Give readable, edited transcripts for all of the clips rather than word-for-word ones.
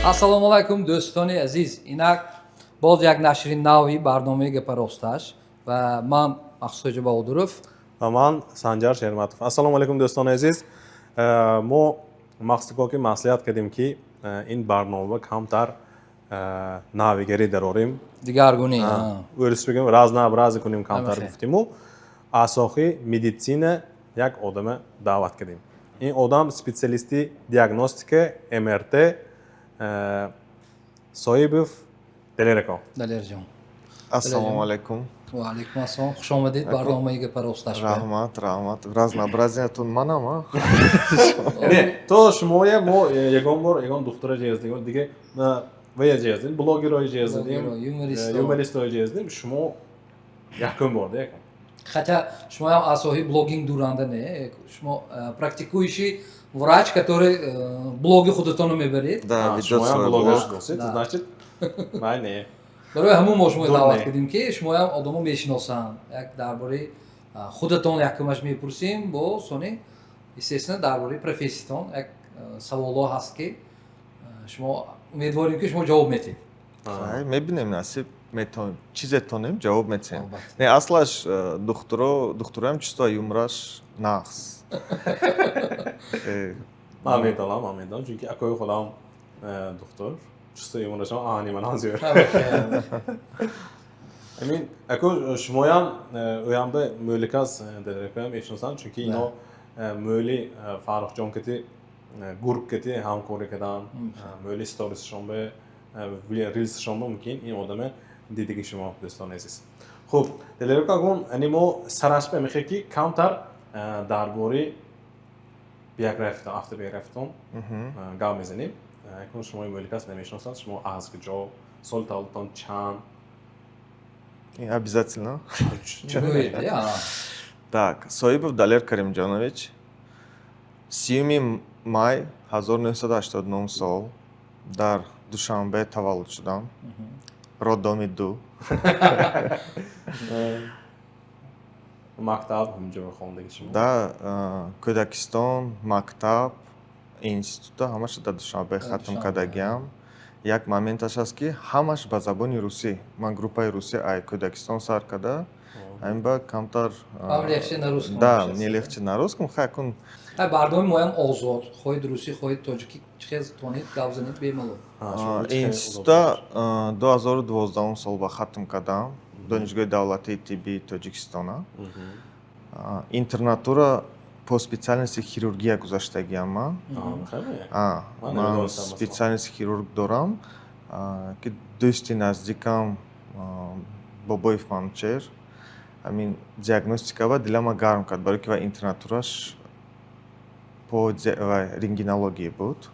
Ассалому алайкум, дӯстони азиз. Инак боз як нашри нави барномаи «Гапа росташ» ва ман Махсудхоҷа Баҳодуров. Ва ман Санҷар Шерматов. Ассалому алайкум, дӯстони азиз. Мо махсуско ки маслиҳат кардем, ки ин барнома камтар навигарӣ дарорем. Дигаргунӣ. Ӯрис бигем, разнообразие кунем камтар. Ҳамахел. Гуфтиму асохи медицина як одама даъват кардем. Ин одам специалисти диагностика МРТ, Соибов Далерако. Далерҷон. Ассалому алайкум. Ва алайкум ассалом, хуш омадед барномаи «Гапа росташ». Раҳмат, раҳмат. Разнообразие ятон манам, а? Не, то шумоя мо ягон бор ягон духтура ҷездем, диге вая ҷездем, блогерое ҷездем. Блогеро, юмористо. Юмористое ҷездем, шумо якум бор да якум. Хотя шумоям аз соҳаи блогинг дуранда не, шумо практикующий врач, который блоги худатонро мебаред. Да, ведет шумоям свой блогер блог. шудосед. Да. Значит, май не. Барои ҳамун мо шумо Дур даъват не. кардем, ки шумоям одамо мешиносанд. Як дар бораи худатон якумаш мепурсем, бо сони, естественно, дар бораи профессиятон як саволҳо ҳаст, ки шумо, умедворем, ки шумо ҷавоб метиҳед. Хай, мебинем, насиб метавонем. Чизе тонем, ҷавоб метиҳем. Албатта. Не, аслаш духтуро, духтуроам чисто юмраш нағз. Ман медонам, ман медонам, чунки акои худам духтур, чисто юморашам аҳани манам зиёд. Амин, ако шумоям ӯямда мӯликас Далеракоям мешиносанд, чунки ино мӯли Фаррухҷон кати гург кати ҳамкорӣ кардан, мӯли сторисшон бе, рилсшон бе мумкин ин одаме дидаги шумо, дӯстони азиз. Хуб, Далерако, агун ани мо сараш ба мехе ки камтар дар бораи биографиятон, автобиографиятон гап мезанем. Акнун шумои мӯликас намешиносанд, шумо аз куҷо, соли таваллудтон чанд? Обязательно. Чаро не? Гӯед, я. Так, Соибов Далер Каримҷонович, 30 май 1989 сол дар Душанбе таваллуд шудам. Роддоми 2. Мактаб ҳамҷо хондаги шумо? Да, кӯдакистон, мактаб, института ҳамаша дар Душанбе Дар хатм Душанбе. кардагиам. Як моменташ аст, ки ҳамаш ба забони русӣ. Ман группаи русӣ ай кӯдакистон сар карда, ҳамин ба камтар Вам легче на русском Да, общаться, мне да? легче на русском, хай кун. Ҳай, барномаи моям озод, хоҳед русӣ, хоҳед тоҷикӣ, чӣ хел тонед гап занед бемалол. Шумо чӣ хел Института 2012 сол ба хатм кардам, Донишгоҳи давлатии тиббии Тоҷикистона. Интернатура по специальности хирургия гузаштагиам ман. Хеле. А, Ман ман намедонистам, масалан. специальности хирург дорам, ки дӯсти наздикам Бобоев Манучер ҳамин диагностика ба дилама гарм кард, барои ки ва интернатураш по ва рентгенология буд.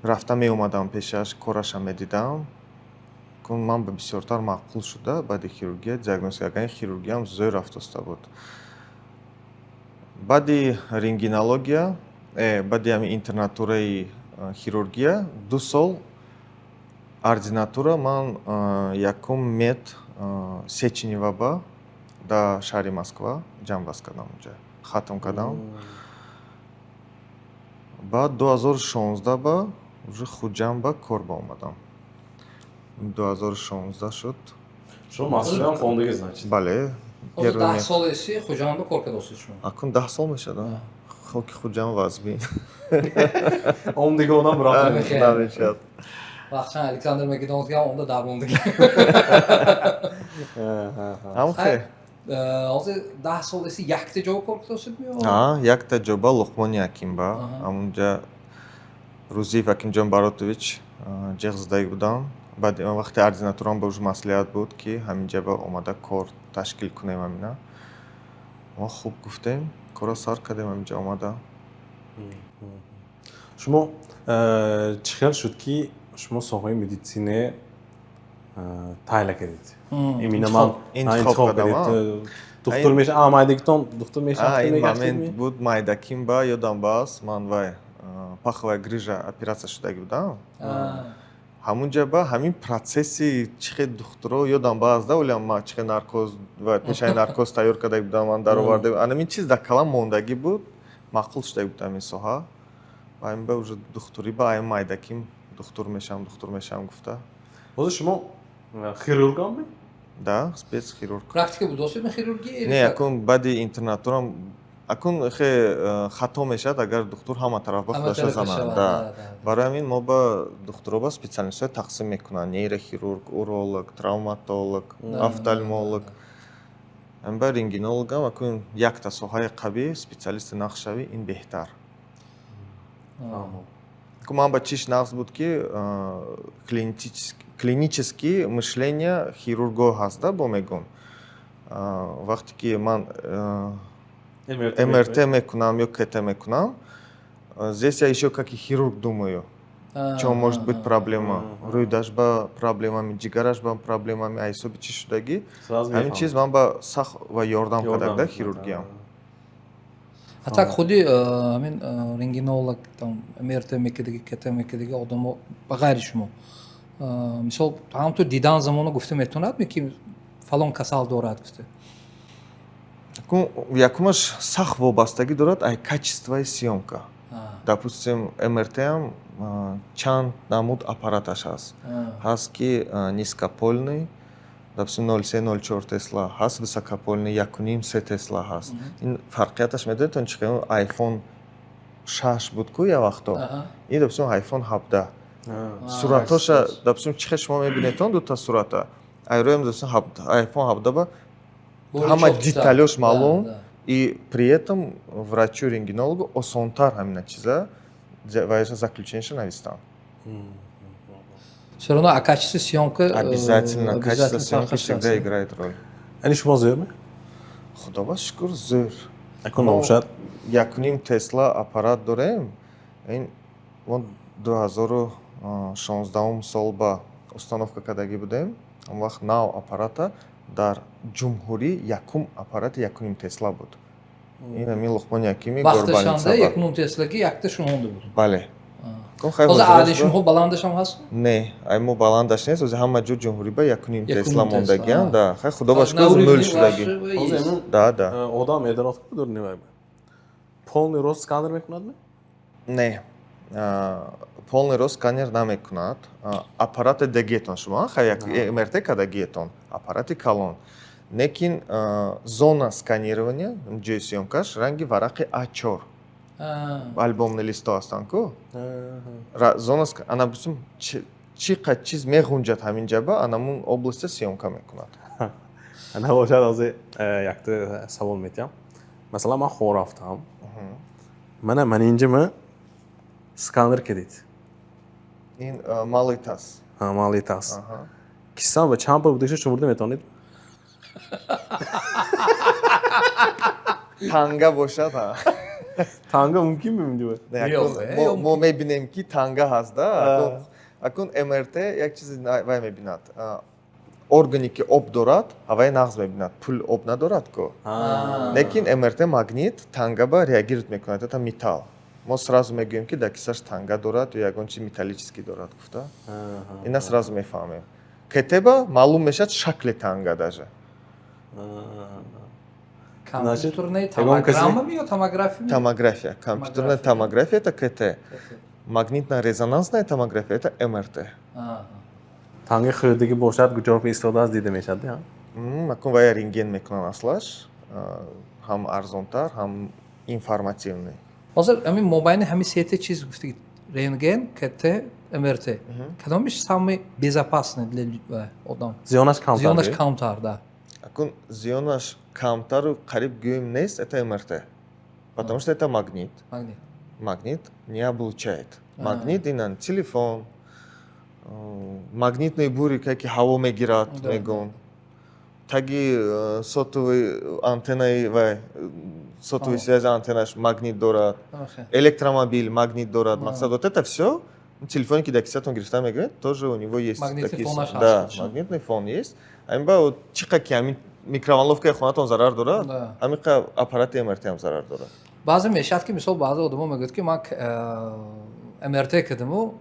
Рафта меомадам пешаш, корашам медидам. Кун ман ба бисёртар маъқул шуда баъди хирургия диагностика, агар хирургиям зӯр рафтоста буд. Баъди рентгенология, баъди ҳамин интернатураи хирургия 2 сол ординатура ман якум мед Сеченова ба дар шаҳри Москва ҷамъбаст кардам, унҷа хатм кардам. Баъд 2016 ба уже Хуҷанд ба кор ба омадам. 2016 шуд. Шумо Москваам хондагӣ, значит? Бале. Ҳозир Первый 10 сол эси Хуҷанд ба кор кардосед шумо. Акун 10 сол мешавад. Хоки Хуҷанд вазбин. Омдиги одам рафт. Намешавад. Намешавад. Вақтшан Александр Македонский ҳам омда дармондагӣ. Ҳам хе. Ҳозир 10 сол эси якта ҷо кор кардосед ё? А, якта ҷоба, Луқмони Ҳаким ба. Ҳамунҷа Рӯзиев Ҳакимҷон Баротович ҷеғ задагӣ будам. Баъд вақте ординатурам ба уже маслиҳат буд, ки ҳаминҷа ба омада кор ташкил кунем ҳамина. Мо хуб гуфтем, корро сар кардем ҳаминҷа омада. Шумо чӣ хел шуд, ки шумо соҳаи медицина тайла кардед? Именно ман Интихоб интихоб кардам, кардед. а. Духтур меша, а майдагитон духтур мешавад. Ин момент буд, майдаким ба ёдам бас, ман вай паховая грыжа оператсия шудагӣ будам. Ҳамунҷа ба ҳамин процесси чӣ хел духтуро ёдам бааз да, олям ма чӣ хел наркоз ва пешаи наркоз тайёр карда будам, ман дароварда. Анамин чиз дар калам мондагӣ буд, маъқул шудагӣ буд ҳамин соҳа. Ва ба уже духтурӣ ба ай майдаким духтур мешавам, духтур мешавам гуфта. Ҳозир шумо хирургам? Да, спецхирург. Практика будосед хирургия? Не, акун баъди интернатурам, акун хе хато мешавад, агар духтур ҳама тараф ба худаша занад. Да, барои ҳамин мо ба духтуро ба специальность ҳо тақсим мекунанд: нейрохирург, уролог, травматолог, офтальмолог. Ба рентгенологам акун якта соҳаи қавӣ специалисти нағз шавӣ, ин беҳтар. Ман ба чиш нағз буд, ки клинический мышление хирурго ҳаст, да. Бо мегӯм, вақте ки ман МРТ мекунам ё КТ мекунам, здесь я ещё как и хирург думаю, в чём может быть проблема: рӯйдаш ба проблемами, ҷигараш ба проблемами, ҳисоби чӣ шудагӣ. Ҳамин чиз ман ба сахт ва ёрдам кардак да хирургиям. А так худи ҳамин рентгенолог, там МРТ мекардаги, КТ мекардаги одамо, ба ғайри шумо, мисол, ҳамтур дидан замона гуфта метавонад, ки фалон касал дорад гуфта? Якумаш, сахт вобастагӣ дорад ай качество и съёмка. Допустим, МРТам чанд намуд аппараташ ҳаст. Ҳаст ки низкопольный, допустим, 0,3, 0,4 тесла ҳаст, высокопольный 1,5, 3 тесла ҳаст. Ин фарқияташ медонед он чӣ? iPhone 6 буд ку як вақто, ин, допустим, iPhone 17. Суратҳоша, допустим, чӣ хел шумо мебинед он дута сурата айроем, допустим, iPhone 17 ба ҳама деталёш маълум, и при этом врачу рентгенологу осонтар ҳамина чиза ва заключение ша навистан. Все равно, а качество съемка Обязательно, качество съемки всегда играет роль. Яъне шумо зӯрме? Худо ба шукр, зӯр. Акун набошад. 1,5 тесла аппарат дорем. Ин мо 2016-ум сол ба установка кардагӣ будем. Он вақт нав аппарата дар ҷумҳурӣ якум аппарати 1,5 тесла буд. Ин ҳамин Луқмони Ҳакими. Вақташанда 1,5 теслаки якта шумонда буд? Бале. Ҳозир аъли шумоҳо баландашам ҳаст? Не, ай мо баландаш нест. Ҳозир ҳама ҷо ҷумҳурӣ ба 1,5 тесла мондагиам, да. Хай, худо ба шукр, мӯл шудагӣ, да. Одам медонад ку дур невай, полный рост сканер мекунад? Не, полный рост сканер намекунад. Аппарати дагиетон шумо, хай, як МРТ кардагиетон, аппарати калон, лекин зона сканирования, ҷои съёмка ш ранги варақи А4, альбомный листо ҳастанд ку, зона ана бисум чӣ қад чиз меғунҷад ҳамин ҷаба, анамун область а съёмка мекунад. Набошад, ҳозир якта савол метиҳам. Масалан, ман хор рафтам, мана инҷама сканер кардед. Ин малый таз. Малый таз. Кисам ба чанд пул будагиша шумурда метавонед? Танга бошад. Танга мумкин бимдиба? Мо мебинем, ки танга ҳаст, да. Акун МРТ як чизи вай мебинад: органе ки об дорад, ҳаваи нағз мебинад. Пул об надорад ку, лекин МРТ магнит танга ба реагировать мекунад, это металл. Мо сразу мегӯем, ки дар кисаш танга дорад ё ягон чи металлический дорад гуфта. Ина сразу мефаҳмем. КТ ба маълум мешавад шакли танга даже. Компьютерная томограмма ё томография? Томография. Компьютерная томография — это КТ, магнитно-резонансная томография — это МРТ. Танги хӯрдагӣ бошад, куҷо истодааст, дида мешавад. Акун вая рентген мекунанд аслаш, ҳам арзонтар, ҳам информативный. Ҳозир ҳамин мобайни ҳамин сета чиз гуфтагӣ: рентген, КТ, МРТ, кадомиш самый безопасный для одам? Зиёнаш камтар? Зиёнаш камтар, да. Акун зиёнаш камтару қариб гӯем нест, это МРТ, потому что это магнит. Магнит не облучает. Магнит инан телефон, магнитные бури, ки ҳаво мегирад, мегӯн, таги сотовый антеннаи вай, сотовый связи, антеннаш магнит дорад, электромобиль магнит дорад. Мақсад, вот это все, телефоне, ки дар кисатон гирифта мегиред, тоже у него есть. Да, магнитный фон есть. Амба чӣ қа ки ҳамин микроволновка и хонатон зарар дорад, ҳамин қа аппарати МРТ ҳам зарар дорад. Баъзе мешавад, ки мисол, баъзе одамо мегӯяд, ки ман МРТ кардаму,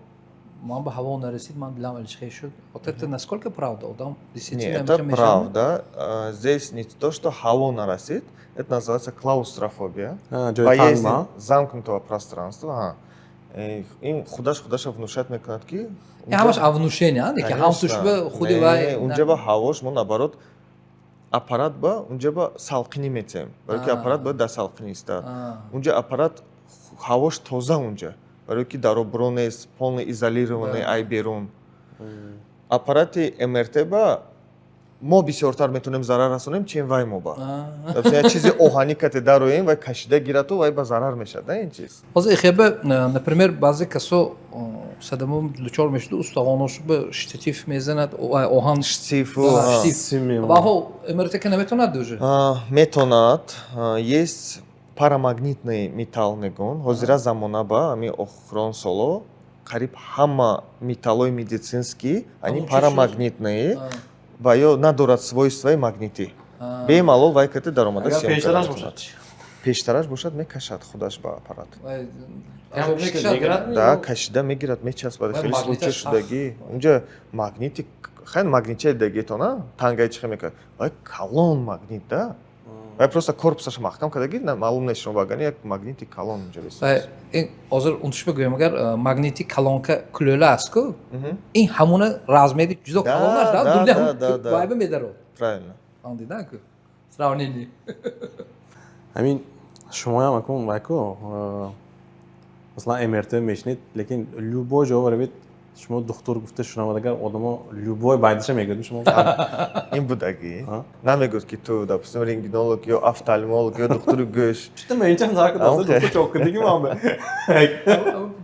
ман ба ҳаво нарасид, ман дилам алишхе шуд. Вот это насколько правда? Одам действительно? Это правда. Здесь не то что ҳаво нарасид, это называется клаустрофобия, боязнь замкнутого пространства. Ин худаш худаша внушать мекунад, ки Ҳамаш внушение, ки ҳам туш ба худи вай. Унҷа ба ҳавош мо, наоборот, аппарат ба унҷа ба салқинӣ метиҳем, барое ки аппарат бояд дар салқинӣ истад. Унҷа аппарат ҳавош тоза унҷа, барое ки даробуро нест, полный изолированный ай берун. Аппарати МРТ ба мо бисёртар метавонем зарар расонем, чем вай мо ба. Як чизи оҳанӣ кате дароем, вай кашида гирату вай ба зарар мешавад, да, ин чиз. Ҳозир ихеба, например, баъзе касо садама дучор мешуду, устухоношу ба штатив мезанад, оҳан. Штифу. Ваҳо МРТ ка наметавонад уже? Метавонад. Есть парамагнитный металл мегӯн. Ҳозира замона ба ҳамин охирон соло қариб ҳама металлои медицинский, они парамагнитные ва ё надорад свойствои магнитӣ. Бемалол вай кате даромада. Пештараш бошад? Пештараш бошад, мекашад худаш ба аппарат. Да, кашида мегирад, мечаспад. Хеле случай шудагӣ. Унҷа магнити хеле магнитчаи дагетона тангаи чихе мекард, вай калон магнит да, вай просто корпусаша маҳкам кардаги, маълум нест, шумо багани як магнити калон унҷа. Ин ҳозир унтушба гӯям, агар магнити калонка кулӯла аст ку, ин ҳамуна размери ҷудо калон аст, вайба медарод. Правильно. Дидан ку сравнение. Ҳамин шумоям акун вайку, масалан, МРТ мешунед, лекин любой ҷо равед, шумо духтур гуфта шунавад, агар одамо любой байдаша мегӯяд шумо. Ин будагӣ намегӯяд, ки ту, допустим, рентгенолог ё офтальмолог ё духтури гӯш. Доктор чокидиги ман.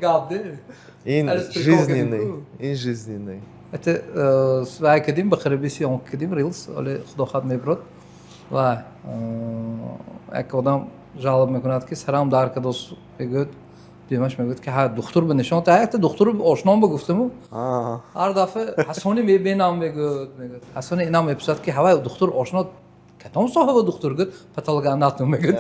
Гап де. Ин жизненный, ин жизненный. Это вай кардим, ба хараби съёмка кардим рилс, оле худо хат мебурад ва як одам жалоб мекунад, ки сарам дар кардос, мегӯяд. Дуюмаш мегӯяд, ки ҳа, духтур ба нишон та, якта духтур ошном ба гуфтаму, ҳар дафъа ҳасони мебинам, мегӯяд. Ҳасони инам мепурсад, ки ҳавай духтур ошно кадом соҳаба духтур? Гӯяд, патологоанатом, мегӯяд.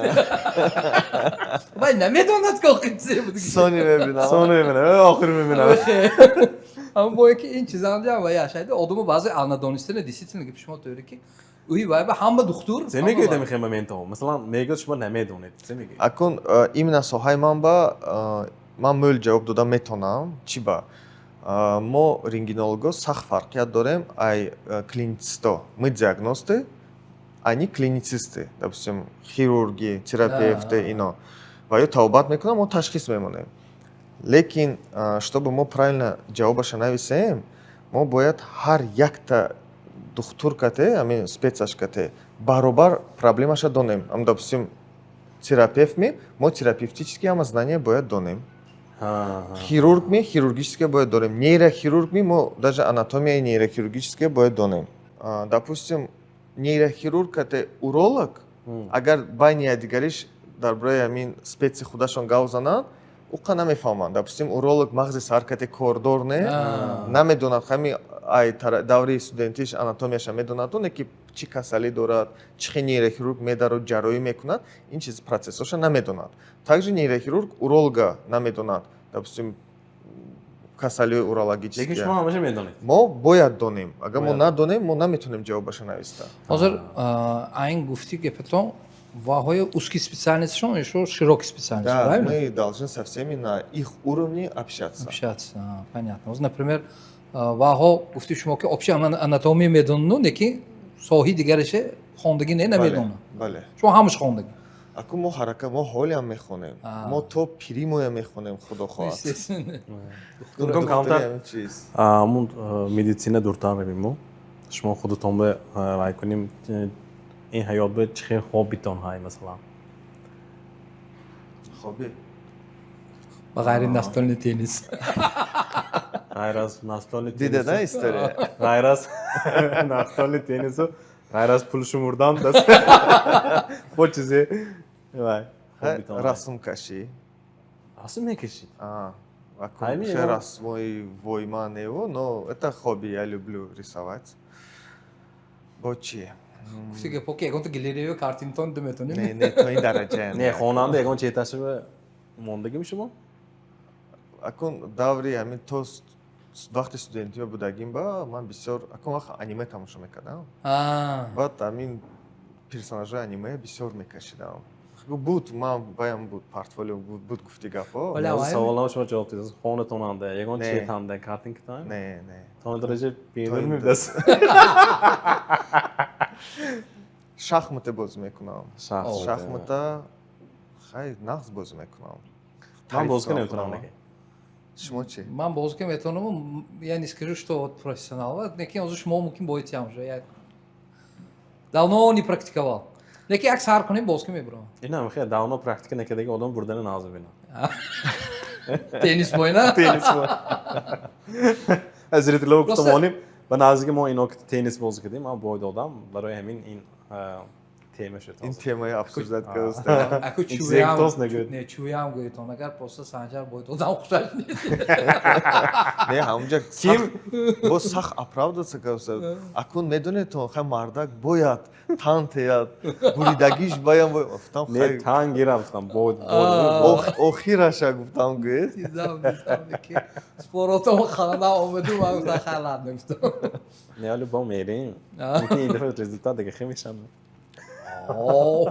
Вай намедонад, ки охир чизе буд. Сони мебинам. Сони мебинам, охир мебинам. Аммо бо ки ин чизам ҷам вай ашайда одамо баъзе надонистана, действительно гапи шумо тӯре, ки уи вай ба ҳама духтур. Се мегӯед ами хел моментҳо? Масалан, мегӯяд, шумо намедонед, се мегӯед? Акун именно соҳаи ман ба ман мӯл ҷавоб дода метавонам. Чӣ ба мо рентгенолого сахт фарқият дорем ай клиницисто? Мы диагносты, они клиницисты, допустим, хирурги, терапевты. Ино ва ё тавбат мекунам, мо ташхис мемонем, лекин чтобы мо правильно ҷавобаша нависем, мо бояд ҳар якта духтур кате, ҳамин спецаш кате баробар проблемаша донем. Ам, допустим, терапевт ми, мо терапевтический ҳама знания бояд донем, хирург ми, хирургическое бояд донем, нейрохирург ми, мо даже анатомияи нейрохирургическое бояд донем. Допустим, нейрохирург кате уролог агар байни якдигариш дар бораи ҳамин специ худашон гап зананд, уқа намефаҳманд. Допустим, уролог мағзи сар кате кордор не намедонад, ҳами ай даври студентиш анатомияша медонад, оне ки чӣ касалӣ дорад, чӣ хел нейрохирург медарод, ҷарроҳӣ мекунад, ин чиз процессоша намедонад. Также нейрохирург уролога намедонад, допустим, касалиҳои урологические. Лекин шумо ҳамаша медонед. Мо бояд донем. Агар мо надонем, мо наметавонем ҷавобаша нависта. Ҳозир айн гуфти гапатон, ваҳои узкий специальностьшон, ещё широкий специальность. Да, правильно? Мы должны со всеми на их уровне общаться. Общаться, понятно. Вот, например, ваҳо гуфти шумо, ки общий анатомия медонану, лекин соҳаи дигараше хондагӣ не, намедонад. Бале. Шумо ҳамаш хондагӣ. Аку мо ҳарака, мо ҳолиам мехонем. Мо то пиримоя мехонем, худо хоҳад. Духтур камтар ҳамун медицина дуртар равем, мо шумо худатон ба вай кунем, ин ҳаёт ба чӣ хел хоббитон ҳай, масалан? Хобби? Ба ғайри настольный теннис. Ғайр аз настольный Дида на история. Ғайр аз настольный теннису, ғайр аз пул шумурдан, бо чизе вай? Расмкашӣ. Расм мекашӣ? Расмои войма нево, но это хобби, я люблю рисовать. Бо чи? Гуфти гапо, ки ягонта галерею картинтон думетонем. Не, не, то ин дараҷа. Не, хонанда ягон четашава мондагими шумо? Акун даври ҳамин то вақти студентиё будагим ба ман бисёр, акун вақт аниме тамошо мекардам. Баъд ҳамин персонажҳои аниме бисёр мекашидам. Буд, ман баям буд, портфолио буд, гуфти гапо. Вале авай- Саволам шумо ҷавоб дидед. Хонатонанда, ягон Не. четанда, картинкатон? Не. То он дараҷа бенур То ин мебудааст. Шахмата бозӣ мекунам. Шахмат. Шахмата хай нағз бозӣ мекунам. Ман бозӣ Тариф наметавонам кунам. Неки. Шумо чӣ? Ман бозӣ ка метавонам, я не скажу, что вот профессионал, лекин ҳозир шумо мумкин боитиам уже. Я давно не практиковал. Лекин як сар кунем, бозӣ ка мебурам. Инам хеле давно практика накардаги одам бурдани нағз мебинам. Теннис бойна? Теннис. Аз зритело гуфтам, олим ба наздики мо ино ки теннис бозӣ кардем, ман бой додам, барои ҳамин ин тема шуд. Ин Ҳозир. темаи обсуждать кардастем. Аку Ин чӯям, зектос нагӯед. не, чӯям гӯетон, агар просто Санҷар бой додам хушаш нест. Не, ҳамунҷа Ким? Боз сахт оправдаться кардастем. Акун медонедтон, хай мардак бояд тан теяд, буридагиш баям гуфтам. Не, хай тан гирам гуфтам, бой. Охираша гуфтам, гӯед. Дидам, ки споротон ханда омаду, ман гуфтам, хай ладно, гуфтам. Не, ҳоло бо мерем. Мумкин ин дафъа результат дига хел мешавад. О,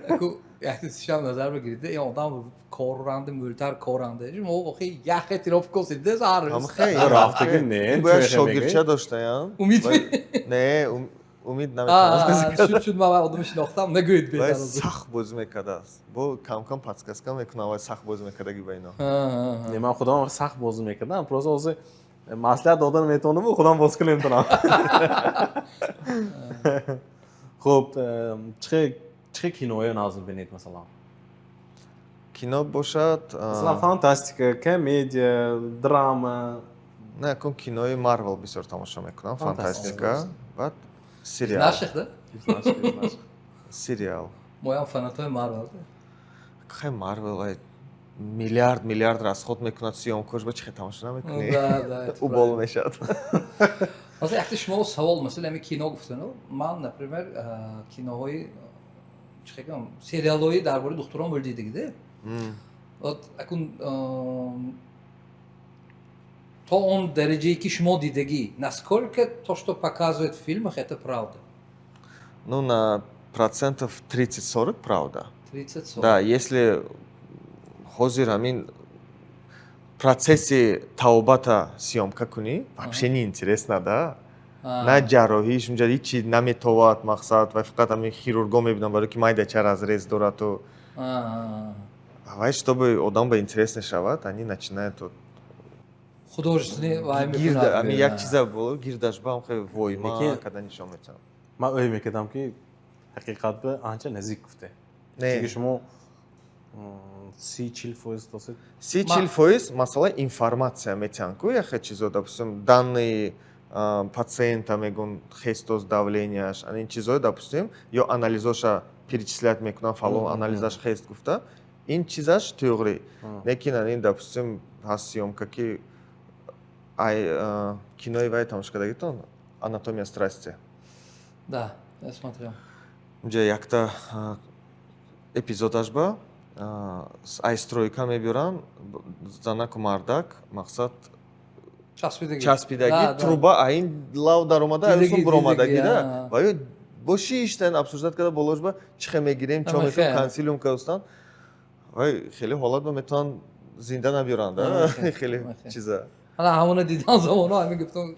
аку якта шам назар бигиред, ин одам корранде, мӯлтар корранде. Мо охи як эътироф косиде сар. Ҳам хай. Рафтаги не, Ин бояд чӯ хе шогирдча мегӯӣ? доштаям. Умид. Не, Умид наметавонад. Шуд, шуд, ман одами шинохтам, нагӯед Вай беҳтар. сахт бозӣ мекардааст. Бо кам-кам подсказка мекунам, вай сахт бозӣ мекардаги ба ино. Не, ман худам сахт бозӣ мекардам, просто ҳозир маслиҳат додан метавонаму худам бозӣ кунам наметавонам. Хуб, чӣ киноё нағз мебинед, масалан? Кино бошад, Масалан, фантастика, комедия, драма. Не, акун кинои Марвел бисёр тамошо мекунам, Фантастика. фантастика, баъд сериал. Наших, да? Сериал. Моям фанатои Марвел. Хай, Марвел ай миллиард миллиард расход мекунад, съёмкош ба чӣ хел тамошо намекунӣ? Да, это Ӯ бол мешавад. Масалан, якта шумо савол, масалан, ҳамин кино гуфтану, ман, например, киноҳои, чӣ гӯям, сериалҳои дар бораи духтурон дидагиде. Вот акун то он дараҷае, ки шумо дидагӣ, насколько то, что показывают в фильмах, это правда? Ну, на процентов 30-40 правда. 30-40. Да, если ҳозир ҳамин процесси тавбата съёмка кунӣ, вообще неинтересно, да? На ҷарроҳиш, унҷа ҳичи наметовад, мақсад, ва фақат ҳамин хирурго мебинам, барои ки майдача разрез дорад то вай, чтобы одам ба интерес нашавад, они начинают вот Художественный вай гирда мекунад. Ҳамин як чиза боло гирдаш ба ҳам хеле войма Лекин- када нишон метиҳам. Ман ӯй мекардам, ки ҳақиқат ба анча наздик гуфте. Не. Чунки шумо 30-40% досед. 30-40%, масалан, информация метиҳанд ку, яхе чизо, допустим, данные пациента мегӯн, хестоз, давленияш, ан ин чизое, допустим, ё анализоша перечислять мекунанд, фалон анализаш хест гуфта, ин чизаш тӯғрӣ. Лекин ан ин, допустим, ҳаст съёмка, ки ай кинои вай тамошо кардагитон, «Анатомия страсти»? Да, я смотрел. Унҷа якта эпизодаш ба ай стройка мебиёранд занаку мардак, мақсад, часпидаги. Часпидаги. Да. Труба аин лав даромада, Дидаги, аюсун буромадаги, дидаги, да. А. Ва ё бо шиштан обсуждать карда, болош ба чӣ хел мегирем, чо Ама мекунем, хел. Консилиум кардастан. Вай хеле ҳолат ба метавонанд зинда набиёранд, Ама да, хел, хеле ама хел. чиза. Ана ҳамона дидан замоно ҳамин гуфтам,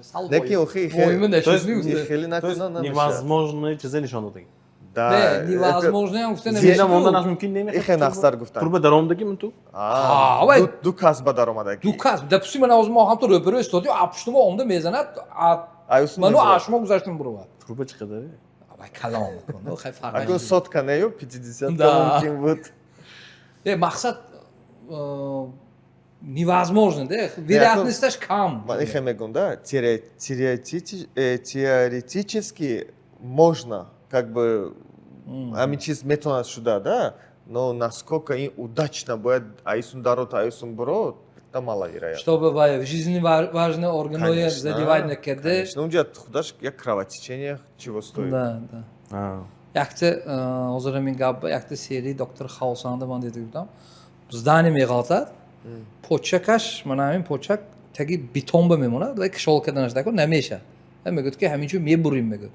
сал Лекин охи воима То есть нашуд. хеле То есть накунан намешавад. невозможно чизе нишон додагӣ. Да. Не, невозможно ҳам гуфта Зинда намешавад. монданаш мумкин не. Ихе нақстар гуфтан. Труба даромадагӣ мун ту? А, А, вай- ду кас ба даромадаги. Ду кас, допустим, ман ҳозир мо ҳамто рӯбарӯ истоди, а пуштумо омда мезанад, а Аюсун ману мезанад. а шумо гузаштум бурувад. Труба чӣ қадаре? Вай калом кун, хай фарқ Акун нест. сотка не, ё пятидесятка Да. мумкин буд. Э, мақсад, невозможно, де, вероятностьаш кам. Ман ихе мегӯм, да, теоретически можно, как бы, ҳамин чиз метавонад шуда, да, но насколько ин удачно бояд аюсун дарот, аюсун бурод, да, маловероятно. Чтобы вай жизненно важные органы задевать накарда. Конечно, унҷа худаш як кровотечение чего стоит. Да, якта ҳозир ҳамин гап, якта серии «Доктор Хаусанда» ман дида будам, здание меғалтад, почакаш, мана ҳамин почак таги бетон ба мемонад ва кишол карданаш дако намешад. Ва мегӯяд, ки ҳамин чӯ мебурим, мегӯяд.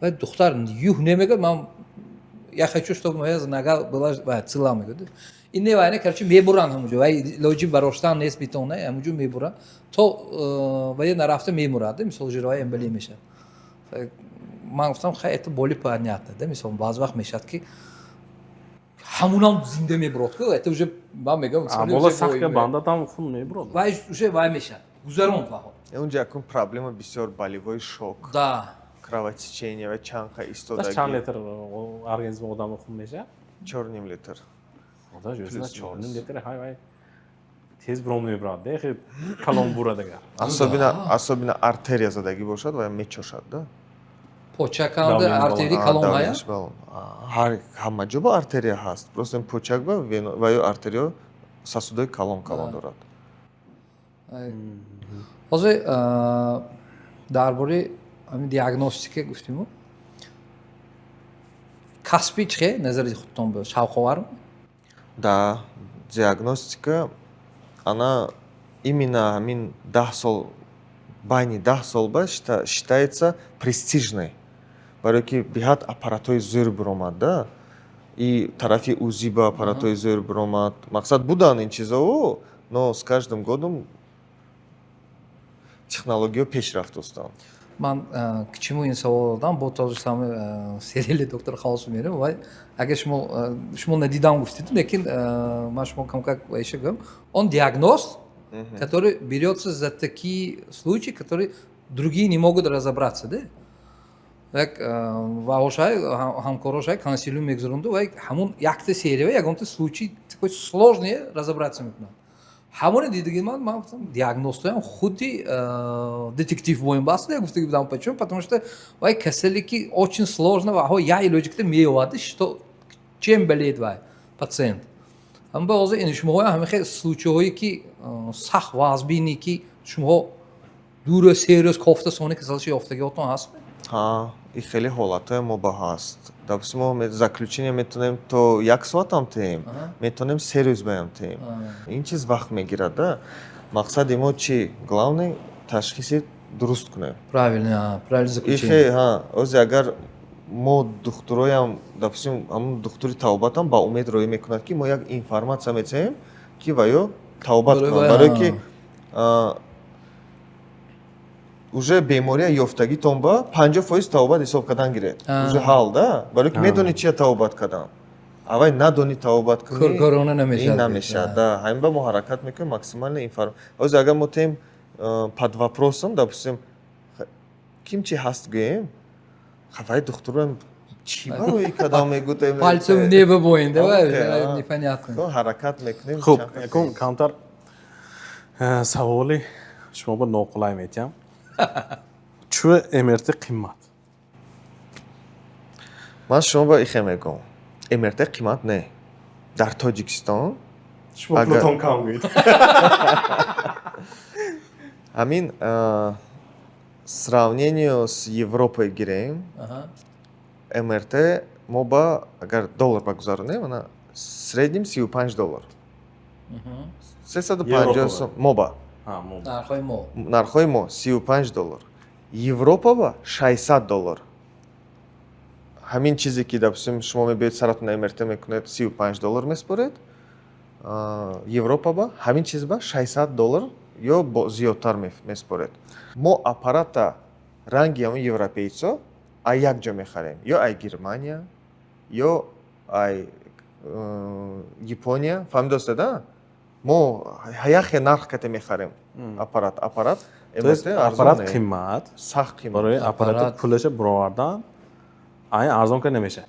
Ва духтар юҳ не мегӯяд, ман Я хочу, чтобы моя нога была цела, мегӯяд. Ин не вайне, короче, мебуранд ҳамуҷо. Вай лоҷи бароштан нест, битона, ҳамуҷо мебуранд. То вай нарафта мемурад, мисол, жировая эмболия мешавад. Ман гуфтам: хай, это более понятно, да. Мисол, баъзе вақт мешавад, ки ҳамунам зинда мебурад ку, это уже ман мегӯям. Бола сахка бандатам хун мебурад. Вай уже вай мешавад, гузаронд ваҳо. Унҷа якун проблема бисёр болевой шок. Да. Кровотечение ва чанқа истодаги. Чанд литр организми одамро хун мешавад? 4,5 литр. 4,5 литр, ҳай вай тез бром мебурад, де калон бурад агар. Особенно артерия задагӣ бошад, вай мечошад, да. Почаканда артерия калон ҳая? Ҳар ҳама ҷо ба артерия ҳаст, просто почак ба ва ё артерия сосудои калон калон дорад. Ҳозир дар бораи ҳамин диагностика гуфтиму, касби чӣ хел назари худтон буд, шавқовар? Да, диагностика, она именно ҳамин 10 сол, байни 10 сол ба считается престижной, барое ки беҳад аппаратҳои зӯр биромад, да, и тарафи УЗИ ба аппаратҳои зӯр биромад. Мақсад, буданд ин чизо, но с каждым годом технологиё пешрафт устанд. Ман к чему ин савол додам? Бо то же самое сериали «Доктор Хаус» мерем. Вай агар шумо надидам гуфтед, лекин ман шумо камкак вайша гӯям: он диагност, который берется за такие случаи, которые другие не могут разобраться, да. Як ваҳошай ҳамкорошай консилиум мегузаронду, вай ҳамун якта серия ягонта случай такой сложный разобраться мекунад. Ҳамоне дидаги ман гуфтам: диагностоям худи детектив боем баст гуфтаги будам. Почему? Потому что вай касале ки очень сложно, ва я илоҷи кида меёвад, что чем болеет вай пациент. Ҳама ҳозир ин шумоҳо ҳама хел случайҳое ки сахт вазбине, ки шумоҳо 2 рӯз, 3 рӯз кофта, сони касалаши ёфтагиотон ҳаст? Ҳа, и хеле ҳолатҳое мо ба ҳаст. Допустим, мо заключение метавонем то як соатам теем, метавонем 3 рӯз баям теем. Ин чиз вақт мегирад, да. Мақсади мо чи? Главное, ташхиси дуруст кунем. Правильно, правильно заключение. Ихе, ҳа, ози агар мо духтуроям, допустим, ҳамун духтури табобатам ба умед роӣ мекунад, ки мо як информатсия метиҳем, ки ва ё табобат кунанд, барое ки уже бемория ёфтагитон ба 50% табобат ҳисоб кардан гиред, уже ҳал, да, барое ки медонӣ чия табобат кардан. Аввай надонӣ табобат кунӣ, корона намешавад. Ин намешавад, да. Ҳамин ба мо ҳаракат мекунем максимально ҳозир агар мо теем под вопросом, допустим, ким чи ҳаст гӯем, вай духтурам чӣ барои кадам мегӯ. Пальцем в небо боин, да, непонятно. Ҳаракат мекунем. Хуб, якум камтар саволи шумо ба ноқулай метиҳам: чӯ МРТ қимат? Ман шумо ба ихе мегӯм: МРТ қимат не дар Тоҷикистон. Шумо пулатон кам гӯед. Ҳамин сравнению с Европой гирем, МРТ мо ба агар доллар багузаронем, ана среднем 35 доллар, 350 сом мо ба. Нархҳои мо. Нархҳои мо 35 доллар, Европа ба 600 доллар. Ҳамин чизе ки, допустим, шумо мебиёед, саратона МРТ мекунед, 35 доллар меспоред, Европа ба ҳамин чиз ба 600 доллар ё зиёдтар меспоред. Мо аппарата ранги ҳамин европейцо ай як ҷо мехарем: ё ай Германия, ё ай Япония. Фаҳмидоста, да? Мо яхе нарх кате мехарем аппарат. Аппарат қимат. Сахт қимат. Барои аппарати пулаша буровардан ай арзон ка намешавад.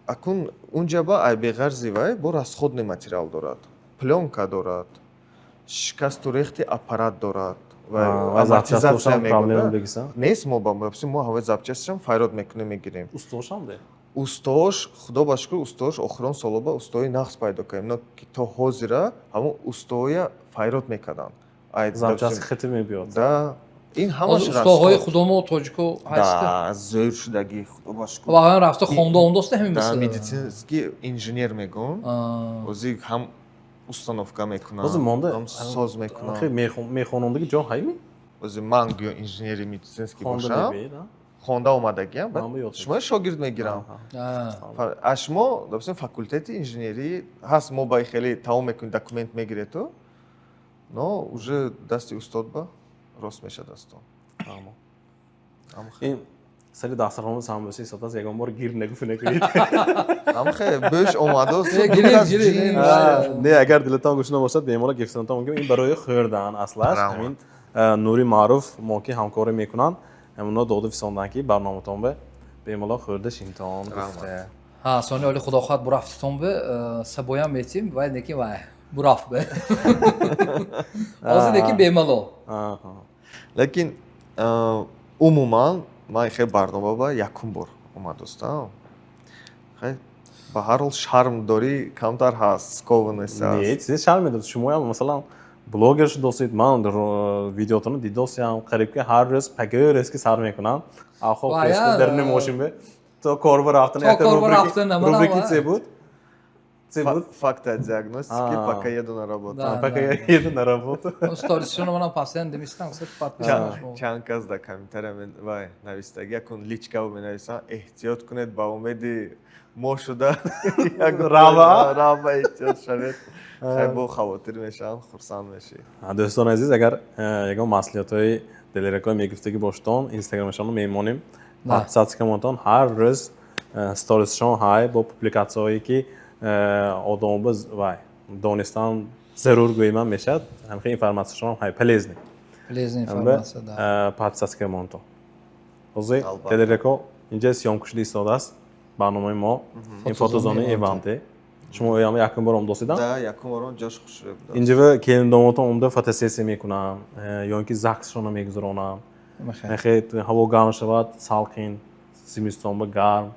Акун унҷа ба ай беғарзи вай бо расходный материал дорад, плёнка дорад, шикасту рехти аппарат дорад. Амортизация. Нест мо ба мо ҳавои запчастишам файрод мекунем, мегирем. Устошам де? Устош, худо ба шукр, устош охирон соло ба устои нағз пайдо кардем, но ки то ҳозира ҳамон устоя файрод мекарданд. Запчасти хити мебиёд. Да, ин ҳамаш. Устоҳои худомо тоҷико ҳаст? Да, зӯр шудагӣ, худо ба шукр. Ва ҳамин рафта хонда ондоста ҳамин. Да, медицинский инженер мегӯм, ози ҳам установка мекунам, ҳозир монда ҳам соз мекунам. Мехонондаги ҷо ҳайми? Ози ман гӯё инженери медицинский бошам. Хонда омадагиам, баъд Ман ба ёд шумо шогирд мегирам. А. А шумо, допустим, факултети инженерӣ ҳаст, мо ба хеле тамом мекунӣ, документ мегирету, но уже дасти устод ба рост мешад дастон. Фаҳмо. Ам хе- Ин сари дастархона самбуса истодааст, ягон бор гир нагуфта накунед. Ам хе бӯш омадааст. Не, гирифт, гирифт, не. Не, агар дилатон гушна бошад, бемалол гирифтанатон мумкин. Ин барои хӯрдан аслаш. Раҳмат. Ҳамин Нури Маъруф мо ки ҳамкорӣ мекунанд, ҳамуно доду фисондан, ки барноматон ба бемалол хӯрда шинтон гуфта. Ҳа, сони оли, худо хоҳад, бурафтитон бе сабоям метим вай, неки вай бурафт бе ҳозир, неки бемалол. Аҳа. Лекин умуман ман хеле барнома ба якум бор омадостам. Хай, ба ҳар ҳол шарм дорӣ, камтар ҳаст, скованность Не, ҳаст. Чизе шарм медод. Шумоям, масалан, блогер шудосед, ман видеотонро дидосиям, қариб ки ҳар рӯз пагоҳи рӯз ки сар мекунам, ахо Вая, пешта даруни мошин бе то корба рафтан То якта корба рафтан, рубрики амала, це буд? Це буд? Факта диагностики, А. пока еду на работу. Да. Пока я еду на работу. Сторисшоно манам постоянно демистам, кстати, подписан шумо. Чанд кас дар комментария вай навистаги, якун личкао менависанд: эҳтиёт кунед, ба умеди мо шуда Рава? рава, эҳтиёт шавед. Хай, бо хавотир мешавам, хурсанд мешӣ. Дӯстони азиз, агар ягон маслиҳатҳои Далеракои мегуфтагӣ бошедон, инстаграмашонро мемонем. Да. Подписаться кунед, ҳар рӯз сторисшон ҳай бо публикатсияҳое, ки одамоба вай донистан зарур гӯиман мешавад, ҳамхел информатсияшон ҳай полезный. Полезная информация, да. Подписаться кунед. Ҳозир Албатта. Далерако инҷа съёмка шуда истодааст барномаи мо, ин фотозонаи Эванте. Шумо ояма якум бор омдосидан? Да, якум бор ҷош хушрӯ буд. Инҷа келиндомотон омда фотосессия мекунанд ё ин ки ЗАГСшонро мегузаронанд. Хе, ҳаво гарм шавад, салқин, зимистон ба гарм,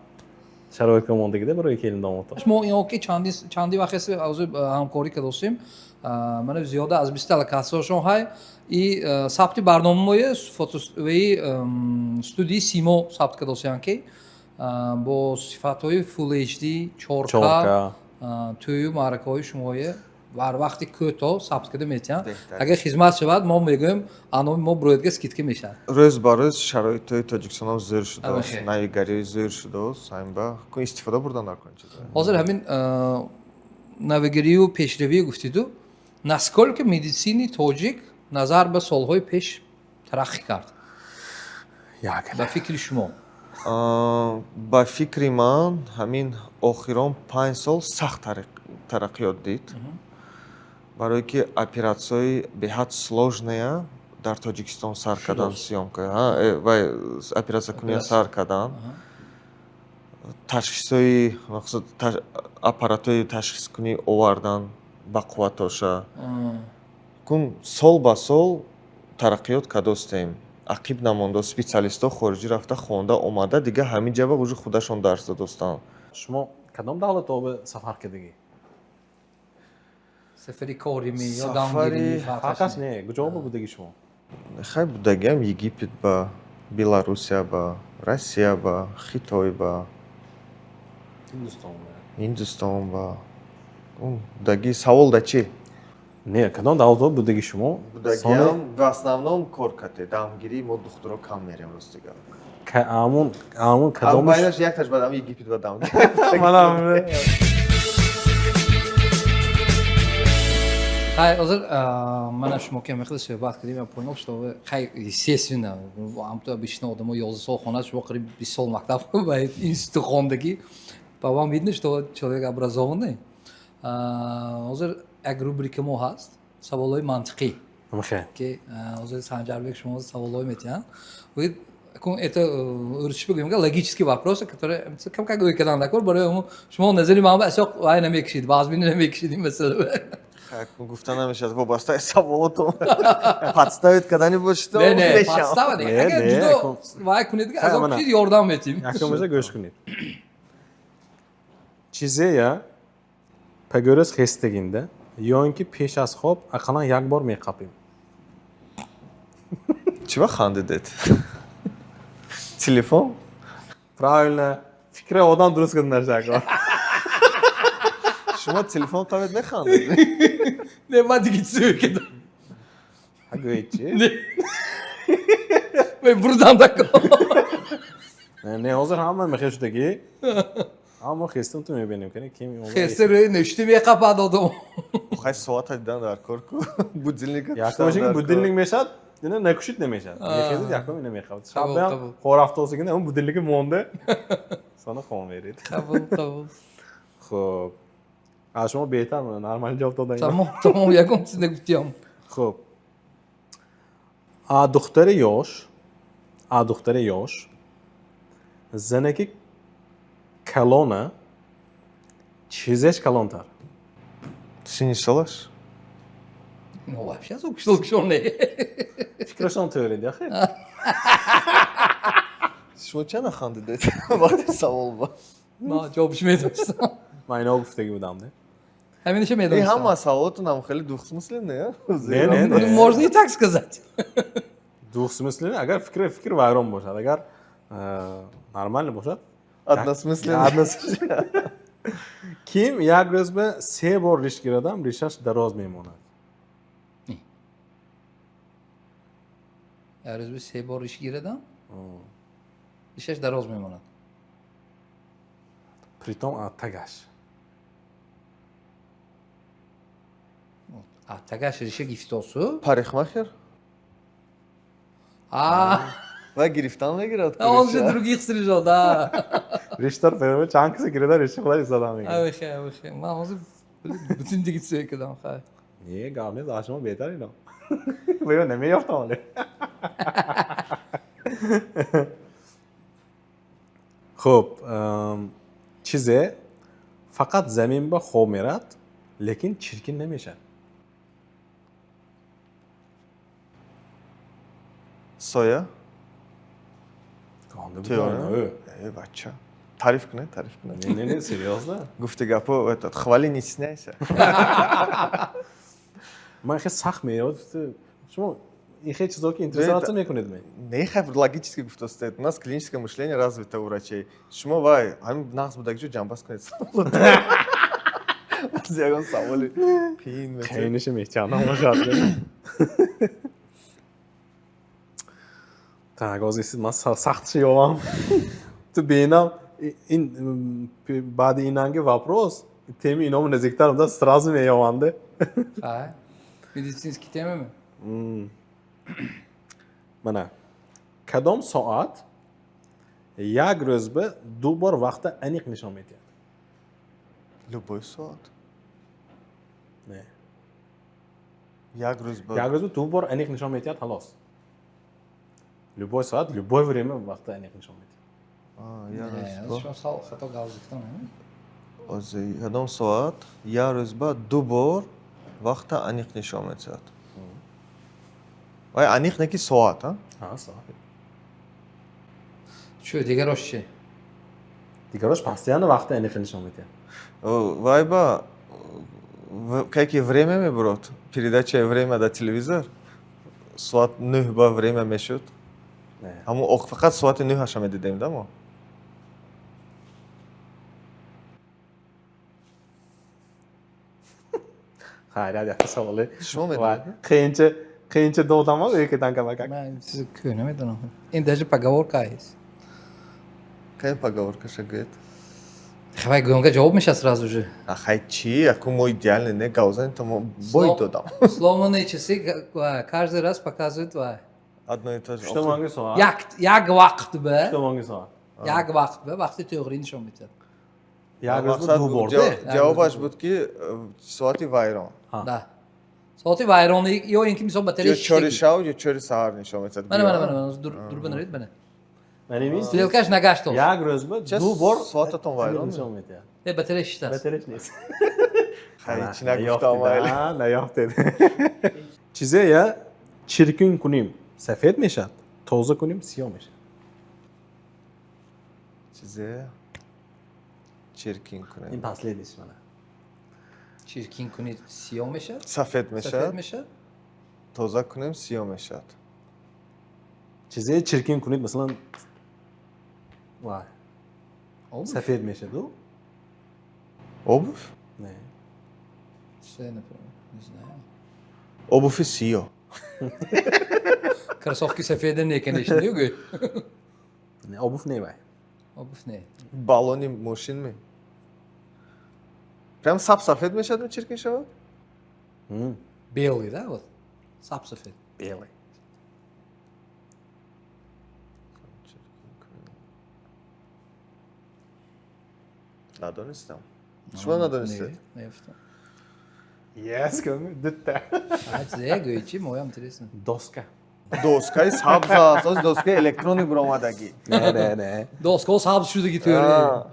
шароит мондагида барои келиндомотон. Мо ино ки чанди вақт аст ҳозир ҳамкорӣ кардосем, мана зиёда аз 20-та локатсияшон ҳай и сабти барномаи фотои студияи Симо сабт кардосиянд, ки бо сифатҳои Full HD 4K 4K. Тӯю маъракаҳои шумои бар вақти кӯтоҳ сабт карда метиҳанд. Беҳтарин. Агар хизмат шавад, мо мегӯем, аноми мо броедга скидка мешавад. Рӯз ба рӯз шароитҳои Тоҷикистонам зӯр шудааст, Ами хе. навигариҳои зӯр шудааст, ҳамин кун истифода бурдан дар кун чиза. Ҳозир ҳамин навигарию пешравӣ гуфтиду, насколько медицини тоҷик назар ба солҳои пеш тараққӣ кард? Як. Ба фикри шумо. Ба фикри ман, ҳамин охирон 5 сол сахт тараққиёт дид, барое ки оператсияҳои беҳад сложная дар Тоҷикистон сар кардан, съёмка вай оператсия куния сар кардан, ташхисҳои мақсад, аппаратҳои ташхискунӣ овардан ба қувватоша кун. Сол ба сол тараққиёт кардостем, ақиб намонда. Специалистҳо хориҷӣ рафта, хонда омада, дигар ҳамин ҷаба уже худашон дарс додостанд. Шумо кадом давлатҳо ба сафар кардагӣ? Сафари корими ё Сафари- дамгирими? Фарқаш не, куҷо ба будагӣ шумо? Хай, будагиам Египет ба, Беларусия ба, Россия ба, Хитой ба. Ҳиндустон? Ҳиндустон ба будаги. Савол да чӣ? Не, кадом давлатҳо будагӣ шумо? Будагиам в основном кор кате, дамгирӣ мо духтуро кам мерем, ростига. Амун кадомаш? Байнаш якташ баъд ам Египет ба дамгирӣ. Манам. Хай, ҳозир мана шумо ки мехоҳед суҳбат кардем, я понял, что вы, хай, естественно, ҳамто обычно одамо 11 сол хонад, шумо қариб 20 сол мактаб ва институт хондагӣ, по вам видно, что человек образованный. Ҳозир як рубрика мо ҳаст, саволҳои мантиқӣ, Хе. ки ҳозир Санҷарбек шумо саволҳо метиҳанд. Вы это урусчи бигӯем, логические вопросы, которые кам как ӯй кардан дакор. Барои шумо назари ман ба асоқ вай намекушид, вазбини намекушид ин масъала. Гуфта намешавад, вобастаи саволотон подставить кардани бошед. Не, подстава не, агар ҷудо вай кунед, аз он кушид, ёрдам метим. Якумаша гӯш кунед. Чизея пагӯрӯз хестагинда ё ин ки пеш аз хоб ақаллан як бор меқапем? Чӣ ба хандидед? Телефон. Правильно, фикри одам дуруст карда нашако. Шумо телефон қавед, механдед. Не, ман диги чизе кардам. Гӯед, чи? Не, бурдам дако. Не, ҳозир ҳама мехел шудагӣ. Аммо хестум ту мебинем, ки ким. Хеста рӯи нӯшти меқапад одам. Хай, соата дидан дар кор ку, будильника. Якумаш ки будильник мешад, ина накушид намешад. Мехезид, якум ина мехавад. Шаб хор рафтосигина он будильники монда. Сона хон мерид. Қабул, қабул. Хуб. Аз шумо беҳтар нормал ҷавоб додан. Тамом, тамом, ягон чиз нагуфтиям. Хуб. А духтари ёш, а духтари ёш, занаки калона чизеш калонтар? Синни солаш? Ну, вообще кишлокшон не. Фикрашон тӯрид, яхе? Шумо ча нахандидед вақти савол ба? Ман ҷавобш медонистам. Ман ино гуфтагӣ будам, не? Ҳаминаша Ин медонистам. ҳама саволотонам хеле двухсмысленные. Не, не, не. Можно и так сказать. Двухсмысленный, агар фикр вайрон бошад, агар нормально бошад. Односмысленный. Односмысленный. Ким як рӯз ба се бор риш гирадам, ришаш дароз мемонад? Як рӯз ба се бор риш гирадам, ришаш дароз мемонад. Притом тагаш. А тагаш риша гифтосу. Парикмахер? А, Ва гирифтан мегирад. он же других стрижет, да. Риштар чанд киса гиреда, риши худаш задам мегирад. Авихе, авихе. Ман ҳозир бутун дигитсия кардам, хай. Не, гап нест, аз шумо беҳтар ино. Бо намеёфтам оле. Хуб, чизе фақат замин ба хоб мерад, лекин чиркин намешавад. Соя? Канда Теория? Э, бача. Тариф кунед, тариф кунед. Не, не, не, серьёзно. Гуфти гапо, этот, хвали, не стесняйся. Ман хеле сахт меёд. Шумо ин хеле чизо ки интересоваться мекунед ме? Не, хай, логически гуфтостед. У нас клиническое мышление развито у врачей. Шумо вай, ҳамин нағз будаги ҷо ҷамбаст кунед. Баъзе ягон саволи қиин мешавад. Қииниша мечанам бошад. Так, ҳозир истид, ман сахтша ёвам. Ту бинам, ин баъди инанги вопрос, теми иномо наздиктар буда, сразу меёванде. Хай. Медицинский тема ми? Мана. Кадом соат як рӯз ба ду бор вақта аниқ нишон медиҳад? Любой соат. Не. Як рӯз ба Як рӯз ба ду бор аниқ нишон медиҳад, халос. Любой соат, любое время вақта аниқ нишон медиҳад. А, як рӯз ба Шумо сал хато галзифтан. Ози, кадом соат як рӯз ба ду бор вақта аниқ нишон медиҳад? Вай аниқ не ки соат, а? Ҳа, соат. Чӯ, дигарош чи? Дигарош постоянно вақта аниқ нишон медиҳад. Вай ба кай ки время мебурод, передачаи время дар телевизор, соат 9 ба время мешуд. Не. Ҳамун фақат соати 9-аша медидем да мо. Хайр, якта саволе. Шумо медонед? Қиинча, қиинча додам, екидан камакак. Ман чизи кӯ намедонам. Ин даже поговорка есть. Кай поговоркаша гӯед? Хавай гӯнга ҷавоб мешад сразу же. А хай чи? Аку мо идеальный не гаузани, то мо бой додам. Сломанные часы каждый раз показывают вай. Одно и то же. Хуштомонги соат. Як вақт ба Хуштомонги соат. Як вақт ба вақти тӯғри нишон медиҳад. Як рӯз ба ду бор. Ҷавобаш буд ки соати вайрон. Да. Соати вайронӣ ё ин ки мисол батарея Ё 4 шав, ё 4 саҳар нишон медиҳад. Мана, мана, мана, мана, дур банаред, мана. Ман Стрелкаш нагашт. Як рӯз ба ду бор соататон вайрон. Нишон медиҳад. Не, батарея шиштааст. Батареяш нест. Хай, чи нагуфтам майли. Наёфтед. Чизе я чиркин кунем, сафед мешавад, тоза кунем, сиёҳ мешавад. Чизе чиркин кунем. Ин последний мана. Чиркин кунед, сиёҳ мешавад? Сафед мешавад. Сафед мешавад? Тоза кунем, сиёҳ мешавад. Чизе чиркин кунед, масалан, вай. Сафед мешавад, Обувь? Не. Что, например? Не знаю. Обуви сиёҳ. Кроссовки сафеда не, конечно, не гӯй. Не, обувь не вай. Гуфт не. Баллони мошин ме? Прям сап сафед мешавад, чиркин шавад? Белый, да, вот. Сап сафед. Белый. Надонистам. Шумо надонистед? Не, гуфтам. Yes, дутта. Зе гӯй чи, моям интересно. Доска. Доскаи сабз аст, оз доскаи электрони биромадагӣ. Не, не, не. Доска сабз шудаги тӯри.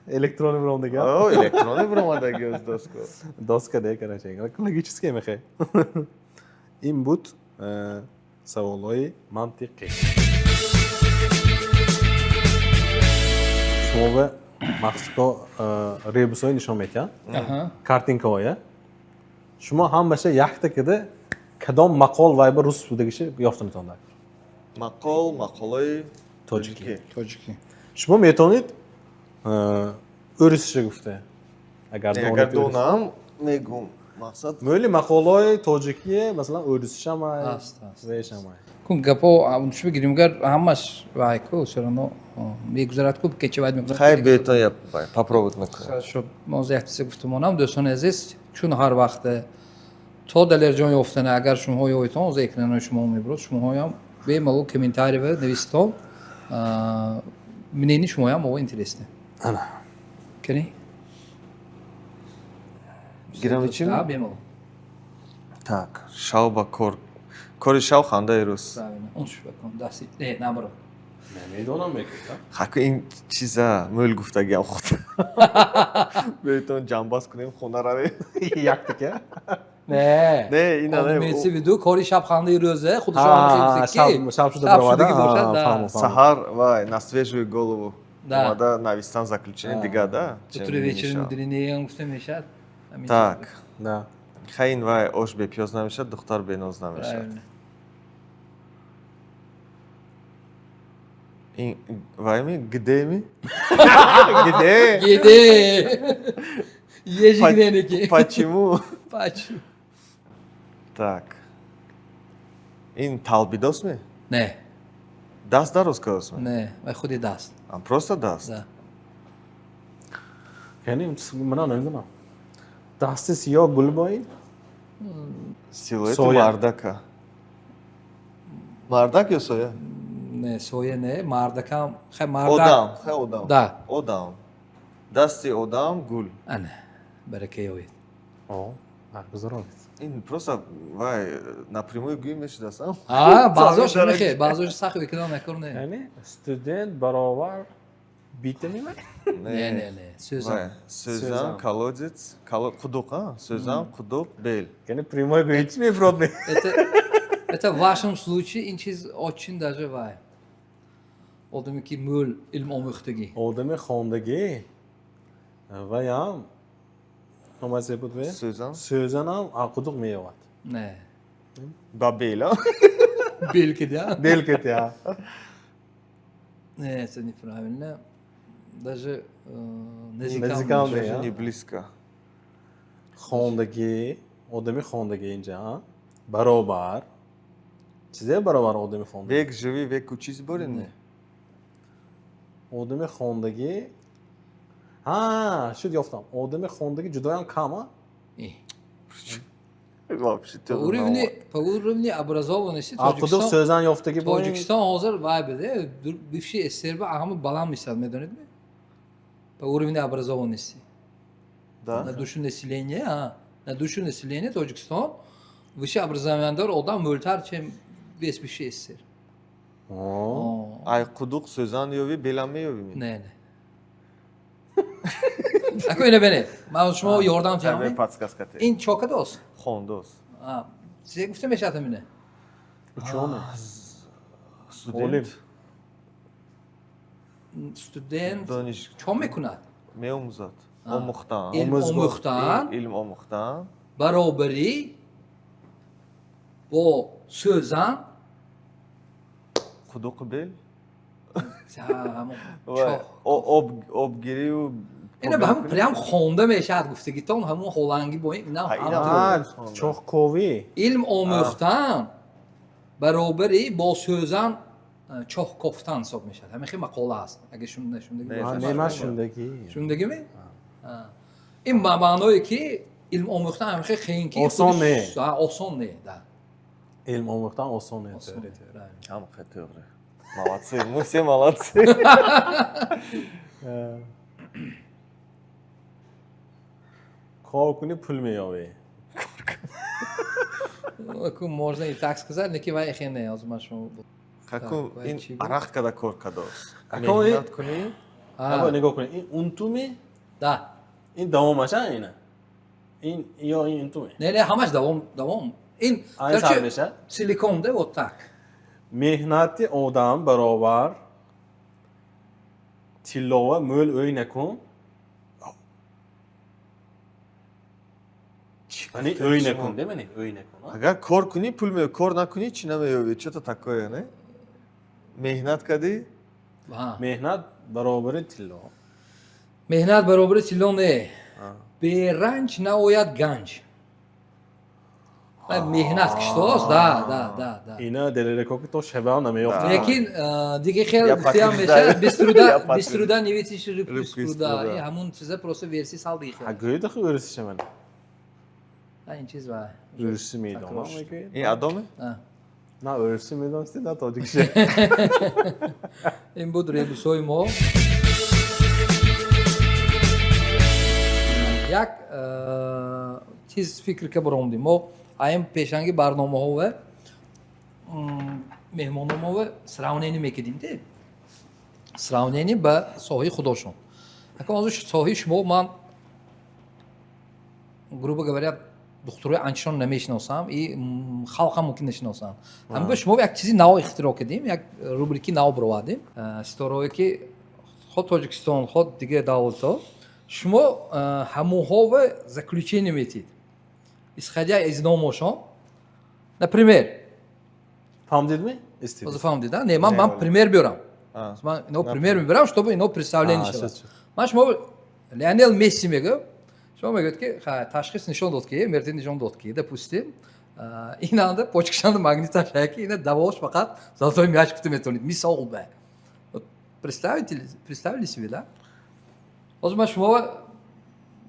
Электрони биромадагӣ. О, электрони биромадагӣ оз доска. Доска де, короче. Логически мехе. Ин буд саволҳои мантиқӣ. Шумо ба махсусо ребусҳои нишон медиҳанд. Картинкаҳоя. Шумо ҳамаша якта кида кадом мақол вай ба рус будагиша ёфта метавонад. Мақол, мақолаи тоҷикӣ. Тоҷикӣ. Шумо метавонед ӯрисиша гуфта. Агар Агар донам, мегум. Мақсад мӯли мақолаҳои тоҷикие, масалан, ӯрисишам Аст, аст. вешам. Кун гапо чу бигирем, гар ҳамаш вай ку всё равно мегузарад ку кеча вай мегузарад. Хай, бета я попробовать мекунам. Хорошо, мо як чизе гуфтумонам, дӯстони азиз, чун ҳар вақте то Далерҷон ёфтана, агар шумоҳо ёитон, оз экранои шумо мебурад, шумоҳоям бемалол комментарий нависитон, мнение шумоям мо интересно. Ана. Кани? Гирам чӣ? Да, бемалол. Так, шав ба кор. Кори шав хандаи рӯз. Правильно. Он шуба кун. Дасти, не, наоборот. Намедонам мекунам. Хаку ин чиза мӯл гуфтагиам худ. Бейтон ҷамбаст кунем, хона равем. Яктака. Не. Не, ина не. Имеется в виду, кори шаб хандаи рӯзе, худашон Шаб шаб шуда баромада. бошад, да. Саҳар вай на свежую голову. Да. Омада навистан заключение дига, да? Утро вечером мудренее гуфта мешавад. Ҳамин. Так. Да. Хай, ин вай ош бепиёз намешавад, духтар беноз намешавад. Правильно. Ин вай ми где ми? Где? Где? Ежедневники. Почему? Почему? Так. Ин талбидос ми? Не, Даст дароз кардос ми? не, вай худи даст. А просто даст. Да. Яъне мана намедонам. Дасти сиёҳ гул бо ин? Силуэти Соя. мардака. Мардак ё соя? Не, соя не, мардакам, хай мардак. Одам, хай одам. Да. Одам. Дасти одам гул. Ана, барака ёбед. О, гузаронед. Ин просто вай напрямую гӯй мешудастам. А, баъзош мехе, баъзош сахт эконом накор не. Яъне студент баровар бита мемай? Не, не, не, сӯзан. Вай, сӯзан, колодец, қудуқ, а? Сӯзан, қудуқ, бел. Яъне прямой гӯй чи мефурод ме? Это в вашем случае ин чиз очень даже вай. Одаме ки мӯл илм омӯхтагӣ. Одами хондагӣ ваям номазе буд ве? Сӯзан. Сӯзанам қудуқ меёвад. Не. Ба бел, а? Бел кидя. Бел кетя. Не, это неправильно. Даже наздикам. Наздикам не. Даже не близко. Хондагӣ, одами хондагӣ инҷа баробар. Чизе баробар одами хондагӣ? Век живи, век учись борин не? Одами хондагӣ. Ҳа, шуд, ёфтам. Одами хондагӣ ҷудоям кам, а? Вообще По уровне образованности А қудуқ Тоҷикистон сӯзан ёфтагӣ бо ин? Тоҷикистон ҳозир вай биде, бывший СССР ба ҳама баланд мешавад, медонед ми? По уровне образованности. Да? На душу населения, а, на душу населения Тоҷикистон высшее образование дор одам мӯлтар, чем весь бывший СССР. О, О, Ай қудуқ сӯзан ёви, белам меёви ми? Не, не. Ако ина бинед, ман шумо ёрдам Ай, тиҳам. Подсказка те. Ин чо кадост? Хондост. А, чизе гуфта мешавад ҳамина? Учёный. Студент. Олим. Студент Дониш чо мекунад? Меомӯзад. Омӯхтан. Илм Омӯзгор. омӯхтан Илм омӯхтан. Баробарӣ бо сӯзан. Қудуқу бел. Ҳамон Вай, чоҳ. Обгирию Ина ба ҳамон прям хонда мешавад гуфтагитон, ҳамон ҳолангӣ бо ин инам Ҳа, инам. ҳам. А, чоҳковӣ. Илм омӯхтан баробари бо сӯзан. Чоҳ кофтан ҳисоб мешавад. Ҳамин хел мақола ҳаст. Агар шундагӣ бошад. Не, ман шундагӣ. Шундагиме? Ин ба маъное ки илм омӯхтан ҳамин хел қиин ки Осон не. Осон не, да. Илм омӯхтан осон не. Осон не, правильно. Ҳам хел to'g'ri. Молодцы, мы все молодцы. Кор кунӣ, пул меёбӣ. Можно и так сказать, лекин вай хел не, ҳозир ман шумо Хаку Так, вай ин чӣ буд? Арақ када кор кадост. Ако Меҳнат кунӣ. Аба, нигоҳ кунед, ин унтуми? Да. Ин давомаша, ина ин ё ин унтуми? Не, ҳамаш давом, давом. Ин Айн сар мешавад. Целиком, да, вот так. Меҳнати одам баробар тиллова мӯл ӯй накун. Мани ӯй накун, де, мани ӯй накун, а? Агар кор кунӣ, пул меёбӣ, кор накунӣ, чӣ намеёбӣ? Что-то такое, не? Меҳнат кардӣ? Ҳа. Меҳнат баробари тилло. Меҳнат баробари тилло не. Беранҷ наояд ганҷ. Вай меҳнат киштост, да. Ина делереко ки то шабам намеёфт. Лекин диге хел Я гуфтиам подтверждаю. мешавад, без труда Я без труда не вытащишь рыбку из Рыбку из пруда. пруда. И ҳамун чиза просто версия сал диге хел. Ҳа, гӯед, ахи, ӯрисиша ман. А, ин чиз вай. Ӯриси медонам. Такрор. Мегӯед. Ин адоме? А. На ӯриси медонисти, на тоҷикиша. Ин буд ребусҳои мо. Як чиз фикр ка баромдем. Мо аим пешанги барномаҳо меҳмономова сравнение мекардим, де, сравнение ба соҳаи худошон. Акун ҳозир соҳаи шумо ман, грубо говоря, духтурои анчашон намешиносам и халқам мумкин нашиносам. Ҳамин шумо як чизи нав ихтироъ кардем, як рубрики нав бировардем. Ситораое ки ход Тоҷикистон, ход дигар давлатҳо, шумо ҳамонҳова заключение метиҳед, исходя из номошон. Например, Фаҳмдидми? Истид. ҳозир фаҳмдид, не? Ман Не, ман вале. пример биёрам. А. Ман ино пример мебарам, чтобы ино представление А, шавад. шуд, шуд. Ман шумо Лионел Месси мегӯям, шумо мегӯед ки ха, ташхис нишон дод ки, МРТ нишон дод ки, допустим, инанда почкашанда магниташ ки ина давош фақат золотой мяч гуфта метавонед, мисол ба. Вот представите, представили себе, да? Ҳозир ман шумо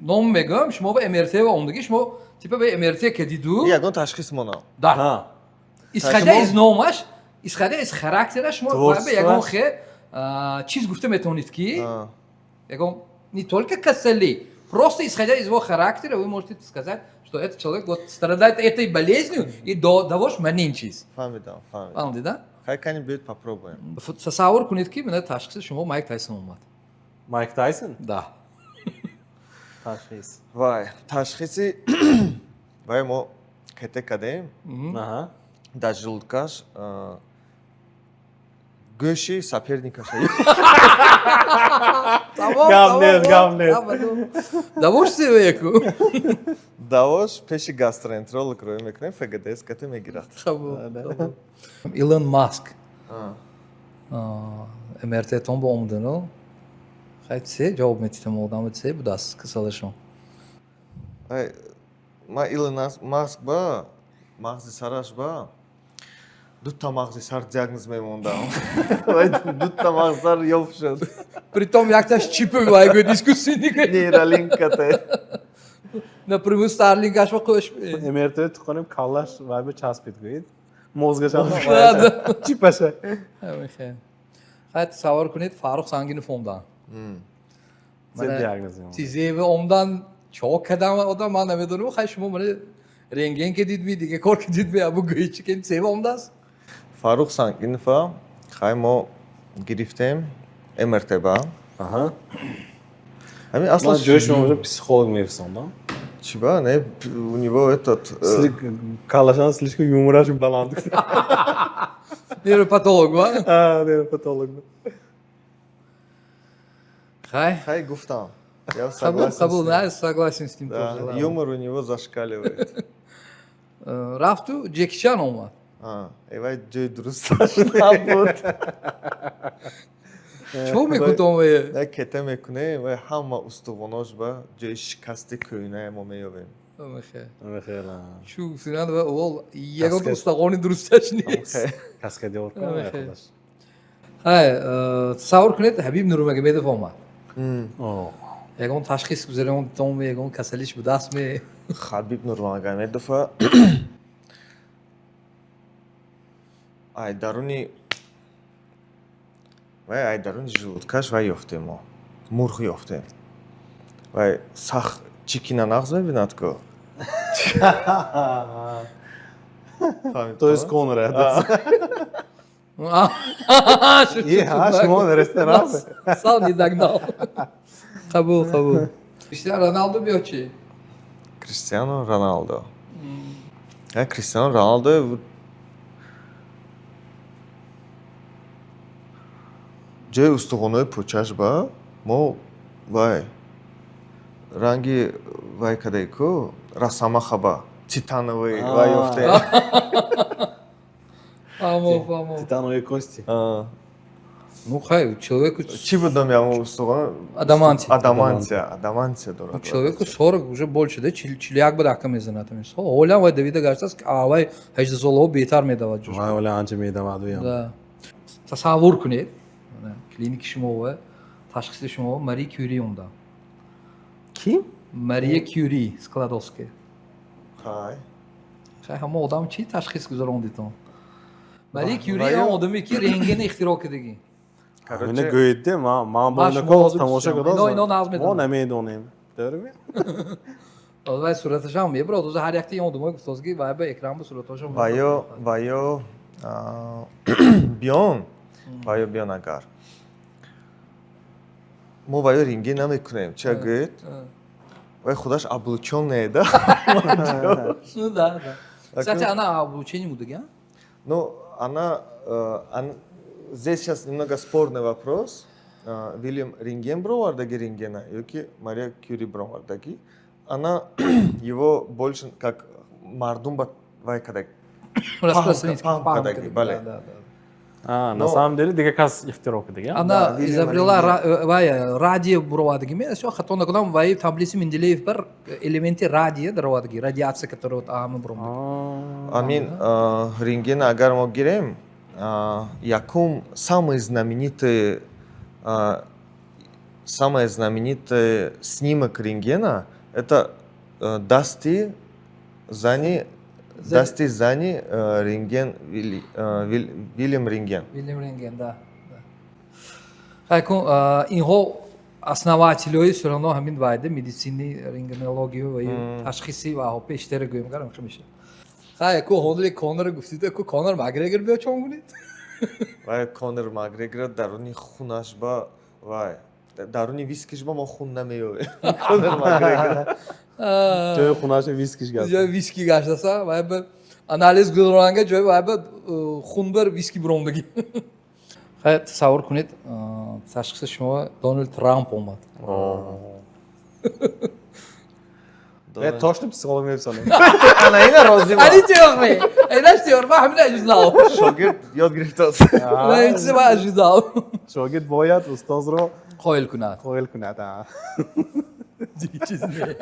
ном мегӯям, шумо ба МРТ ва омдагӣ, шумо типа ба МРТ кадиду. Ягон ташхис монам. Да. Ҳа. Исходя Шумо- из номаш, исходя из характераш, шумо Творчествоаш. ба ягон хе чиз гуфта метавонед ки А. ягон не только касали, просто исходя из его характера вы можете сказать, что этот человек вот страдает этой болезнью и до давош манин чиз. Фаҳмидам, фаҳмидам. Фаҳмидед, да? Хай, кани, биёед попробуем. Тасаввур кунед ки мана ташхиси шумо Майк Тайсон омад. Майк Тайсон? Да. Ташхис. Вай, ташхиси вай мо КТ кардем, Аҳа. дар желудкаш гӯши соперникаша. Тамом. Гап нест, гап нест. Давош севеку. Давош пеши гастроэнтеролог рӯй мекунем, ФГДС КТ мегирад. Қабул. Илон Маск. А. МРТ тон ба омадану. Хай, се ҷавоб метитам, одама се будааст касалашон. Ай, ма Илон Маск ба мағзи сараш ба дута мағзи сар диагноз мемондам. Вай дута мағзи сар ёфт шуд. Притом якташ чипи вай гӯяд, искусственный. Нейралинк кате. Напрямую Старлинк аш ба қӯш. МРТ тухонем, каллаш вай ба часпид, гӯед. Мозгашам. Да, да. Чипаша. Ҳамин хел. Хай, тасаввур кунед, Фаррух Сангинов омдан. Се диагноз мемонад? Тизеви омдан, чо кадам одам, ман намедонам. Хай, шумо мана рентген ки дидми, дига кор ки дидми, абу гӯи чи ки сева омдааст? Фаррух Сангинова хай мо гирифтем МРТ ба. Аҳа. Ҳамин Ман аслан ҷои шумо бошам, психолог мефирсондам. Чӣ ба? Не, у него этот Каллашан слишком юмораш баланд. Нейропатолог ва? А, нейропатолог. Хай. Хай, гуфтам. Я Қабул, согласен қабул, с ним. да, согласен с ним Да, тоже. Ладно. юмор у него зашкаливает. Рафту Ҷеки Чан омад. А, эвай ҷои дурусташ набуд. Чо мекунад омае? Як кета мекунем, вай ҳама устувонош ба ҷои шикасти кӯйнае мо меёбем. Хела. Чу финан ва овол ягон Каскад. устағони дурусташ нест. Каскадёр Ами кун хел. худаш. Хай, тасаввур кунед, Ҳабиб Нурмагомедов омад. Ягон ташхис гузарондитонми, ягон касалиш будастми? Хабиб Нурмагомедова ай даруни вай, ай даруни желудка ш вай ёфтем, мо мурғ ёфтем. Вай сахт чикина нағз мебинад ку. То есть Конора. Шумо ресторан. Сал не догнал. Қабул, қабул. Криштиану Роналду биё чӣ? Криштиану Роналдо. Криштиану Роналдо ҷои устухонҳои пӯчаш ба мо вай ранги вай кадай ку, росомаха ба титановый вай ёфтем. Фаҳмо, фаҳмо. Титановые кости. Ну хай, человеку. Чӣ буд номи ҳамон устухон? Адамантия. Адамантия, адамантия дорад. Человеку 40 уже больше, да, 41 бад ака мезанад мисол. Ҳолиам вай давида гаштааст, вай 18 солаҳо беҳтар медавад ҷош. Вай ҳоли анча медавад уям. Да. Тасаввур кунед, клиники шумо ва ташхиси шумо Мари Кюри омда. Ким? Мария Кюри Складовская. Хай. Хай, ҳама одам чӣ ташхис гузарондитон? Мария Кюри ҳам одаме, ки рентгени ихтироъ кардагӣ. Ина гӯедде, ман бо ина тамошо кардам. Ино нағз Мо медонам. намедонем. Дорими? Вай сураташам мебарод. Оза ҳар якта ин одамое гуфтоз, ки вай ба экран ба суратҳошам. Ваё биён, ваё биён, агар мо ваё рентген намекунем, ча гӯед? Вай худаш облучённый да. Ну да. Кстати, она облучение будага? Ну, она, здесь сейчас немного спорный вопрос. Вильям Рентген бировардаги рентгена ёки Мария Кюри бировардаги. Она его больше как мардум ба вай кадаг. Распространить. Паҳн кадаги, бале. На самом деле дига кас ихтироъ кардага. Она изобрела вай радио буровардаги. Мен всё хато накунам, вай таблица Менделеев бар элементи радия даровардаги, радиация, которая вот ама буромад. Амин рентгена агар мо гирем, якум самый знаменитый снимок рентгена — это дасти зани рентген Вильям Рентген. Вильям Рентген, да. Хайкун, инҳо основатель ҳои всё равно ҳамин вайда медицини, рентгенология ва ташхиси ва пештара гӯем гарам меша. Хай, ку ҳонли Конор гуфтида, ку Конор Макгрегор биё, чон кунед? Вай Конор Макгрегор даруни хунаш ба вай даруни вискиш ба мо хун намеёвем. Конор Макгрегор. Ҷои хунаша вискиш гашта. Ҷои виски гаштаса, вай ба анализ гузаронанга ҷои вай ба хун бар виски буромдагӣ. Хай, тасаввур кунед, ташхиси шумо Дональд Трамп омад. Точно психолог меписонем. Ана ина розима. Ани теория. Инаш теория, ман ҳамина ожидал. Шогирд ёд гирифтааст. Ин чизе ман ожидал. Шогирд бояд устозро қоил кунад. Қоил кунад. Чиз не.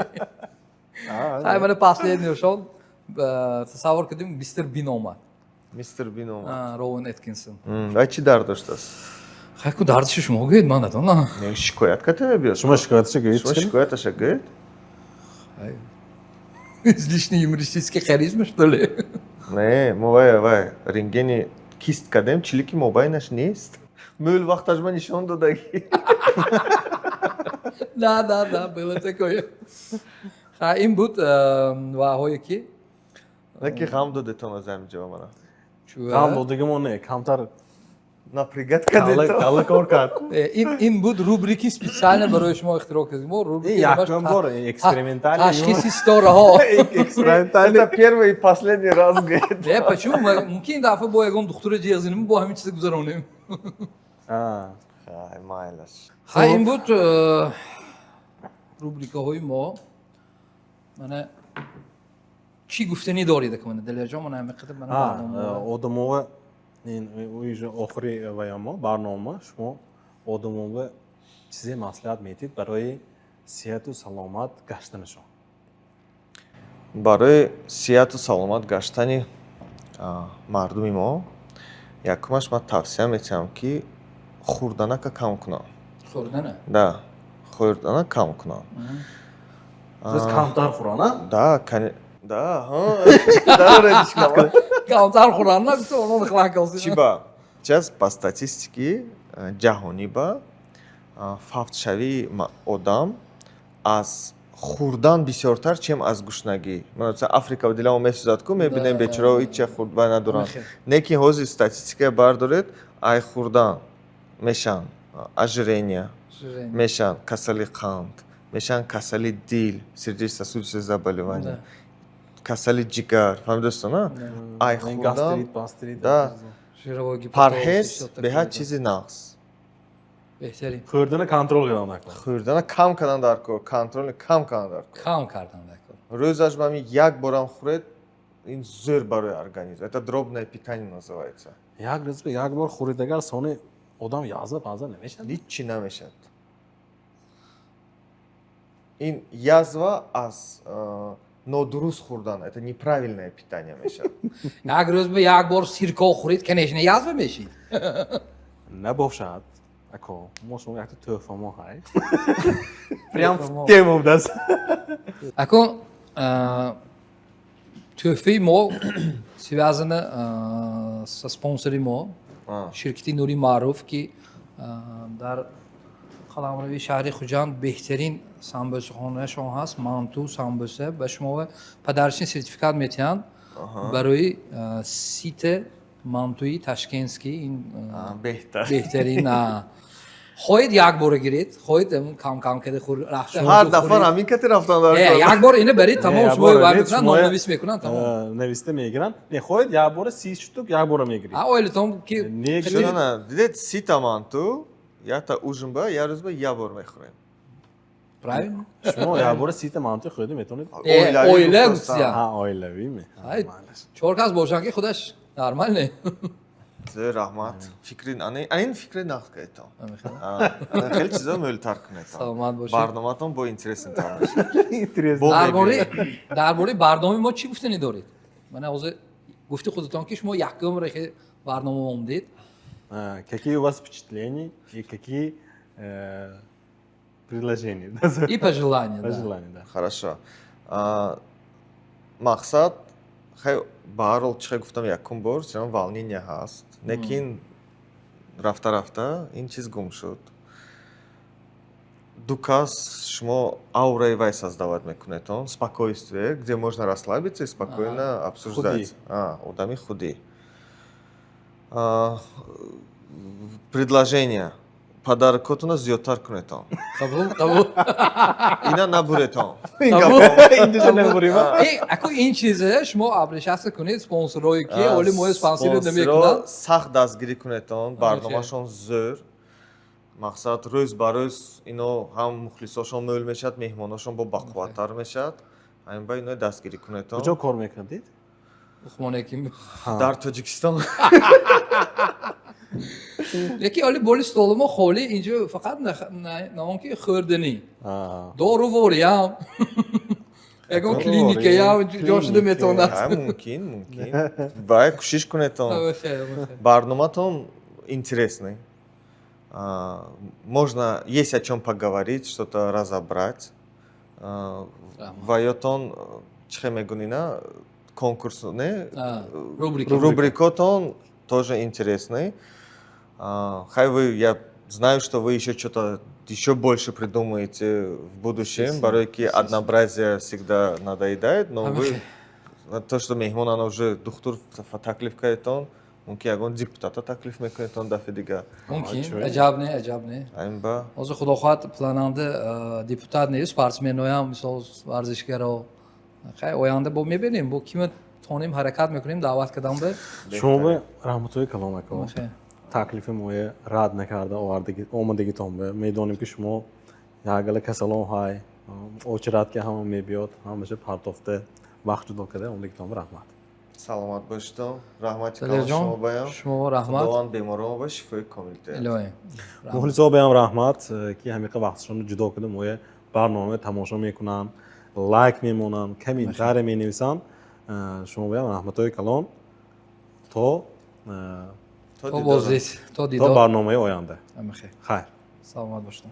Хай, мана последний шон, тасаввур кунем, Мистер Бин омад. Мистер Бин омад. Роуэн Эткинсон. Вай чӣ дард доштааст? Хай, ку дардиши шумо гӯед, ман надонам. Не, шикоят карда мебиёд. Шумо шикояташа гӯед. Шумо шикояташа гӯед. Излишний юмористический харизма, что ли? Не, мо вай рентгени кист кардем, чилики мобайнаш нест. Мӯл вақташ ба нишон додагӣ. Да, было такое. Ха, ин буд ваҳое ки Наки ғам додетон аз ҳамин ҷо мана. Ғам додагимон не, камтар Напрягать кардетон. Калла кор кард. Ин буд рубрики, специально барои шумо ихтироъ кардем. Мо рубрики Якум бор экспериментальный. Ташхиси ситораҳо. Экспериментальный. Это первый и последний раз, говорит. Не, почему? Мумкин дафъа бо ягон духтура ҷиғзинем, бо ҳамин чиза гузаронем. Хай, майлаш. Хай, ин буд рубрикаҳои мо. Мана чӣ гуфтанӣ доред, мана Далерҷон, мана ҳамин қадар мана барнома. Одамова ин уже охири ваямо барнома, шумо одамова чизе маслиҳат медиҳед барои сиҳату саломат гаштанашон? Барои сиҳату саломат гаштани мардуми мо якумаш ман тавсия метиҳам, ки Хӯрданака кам кунам. Хӯрдана? Да, хӯрдана кам кунам. То есть камтар хӯран, а? Да, да, ҳа. Камтар хӯран на гуфта, онон хлак. Чӣ ба? Сейчас по статистике ҷаҳонӣ ба фавтшавии одам аз хӯрдан бисёртар, чем аз гушнагӣ. Масалан, Африка диламо месӯзад ку, мебинем, бечорао ҳича хӯрда надоранд. Не ки ҳозир статистика бардоред, ай хӯрдан мешаванд ожирение, мешаванд касали қанд, мешаванд касали дил, сердечно-сосудистые заболевания, касали ҷигар. Фаҳмидастон, а? Ай хӯрдан да. Парҳез беҳад чизи нағз. Беҳтарин. Хӯрдана контрол кардан дар кор. Хӯрдана кам кардан дар кор, контроли кам кардан дар кор. Кам кардан дар кор. Рӯзаш ба ҳамин як борам хӯред, ин зӯр барои организм. Это дробное питание называется. Як рӯз як бор хӯред агар, сони одам язва паза намешавад? Ҳиччи намешавад. Ин язва аз нодуруст хӯрдан, это неправильное питание мешавад. Як рӯз ба як бор сирко хӯред, конечно, язва мешид. Набошад, ако мо шумо якта тӯҳфа мо ҳай, прям в тему будааст. Акун тӯҳфаи мо связана со спонсори мо, ширкати Нури Маъруф, ки дар қаламрави шаҳри Хуҷанд беҳтарин самбӯсахонаашон ҳаст. Манту, самбӯса. Ба шумо подарочный сертификат метиҳанд барои 30-та мантуи ташкентский. Ин беҳтар. Беҳтарин. Хоҳед, як бора гиред, хоҳед, кам кам када рафта. Ҳар дафъа ҳамин кати рафтан дар кор. Як бор ина баред, тамом, шумо вай мекунанд, номнавис мекунанд, тамом. Нависта мегиранд. Не, хоҳед, як бора 30 штук як бора мегиред. Оилатон ки. На, дидед, 30-та манту якта ужин ба як рӯз ба як бор мехӯрем. Правильно. Шумо як бора 30-та манту хӯрда метавонед? Оила гуфтия. Оилавиме. Чор кас бошанд ки, худаш нормально. Раҳмат. Фикри анин, фикри нақд кардетон. Хеле чизо мӯлтар кунед. Саломат бошед. Барноматон бо интересный тар мешавад. Дар бораи барномаи мо чӣ гуфтанӣ доред? Мана ҳозир гуфти худатон, ки шумо якум рехи барнома омдед. Какие у вас впечатления и какие предложения? И пожелания. Пожелания, да. Хорошо. Мақсад, хай, ба ҳар ҳол, чӣ гуфтам, якум бор чунон волнение ҳаст, лекин рафта рафта ин чиз гум шуд. Ду кас шумо аураи вай создавать мекунедон, спокойствие, где можно расслабиться и спокойно обсуждать. Одами худӣ. Предложение: подарок отонро зиёдтар кунедон. Қабул, қабул. Ина набуретон. Аку, ин чизе шумо обращаться кунед спонсорое, ки оли мои спонсор намекунад. Сахт дастгирӣ кунедон, барномашон зӯр. Мақсад, рӯз ба рӯз ино ҳам мухлисошон мӯл мешавад, меҳмоношон бо бақувваттар мешавад. Ҳамин ба ино дастгирӣ кунедон. Куҷо кор мекардед? Луқмон. Дар Тоҷикистон. Яке оли боли столу мо холӣ, инҷо фақат на он ки хӯрданӣ, дорувориям, ягон клиникаям ҷо шуда метавонад. Мумкин, мумкин. Бай кӯшиш кунедон. Барноматон интересный, можно, есть о чем поговорить, что-то разобрать. Ваётон чӣ хел мегӯнина, конкурс не, рубрикотон тоже интересный. Хай, вы, я знаю, что вы еще что-то еще больше придумаете в будущем. Барои ки однообразие всегда надоедает, но вы то, что меҳмон ана уже духтур таклиф кардетон, мумкин ягон депутата таклиф мекунедон дафъи дигар. Мумкин, аҷаб не, аҷаб не. Ба ҳозир, худо хоҳад, плананда депутат не, спортсменоям, мисол, варзишгаро. Хай, оянда бо мебинем, бо кима тонем, ҳаракат мекунем даъват кардан ба. Шумо ба раҳматҳои калом, ако, таклифи моя рад накарда омадагитон. Ба медонем, ки шумо якгала касалон ҳай, очередь ки ҳама мебиёд, ҳамаша партофта, вақт ҷудо карда омадагитон ба раҳмат. Саломат бошедон, раҳмати калон шумо баям. Шумо раҳмат. Худованд беморон ба шифои комил диҳад. Илоҳӣ. Мухлисо баям раҳмат, ки ҳамиқа вақтшонро ҷудо карда, моя барнома тамошо мекунанд, лайк мемонанд, комментария менависанд. Шумо баям раҳматҳои калон. То То боздид, то То дидор. барномаи оянда. Ҳамахел. Хайр. Саломат бошед.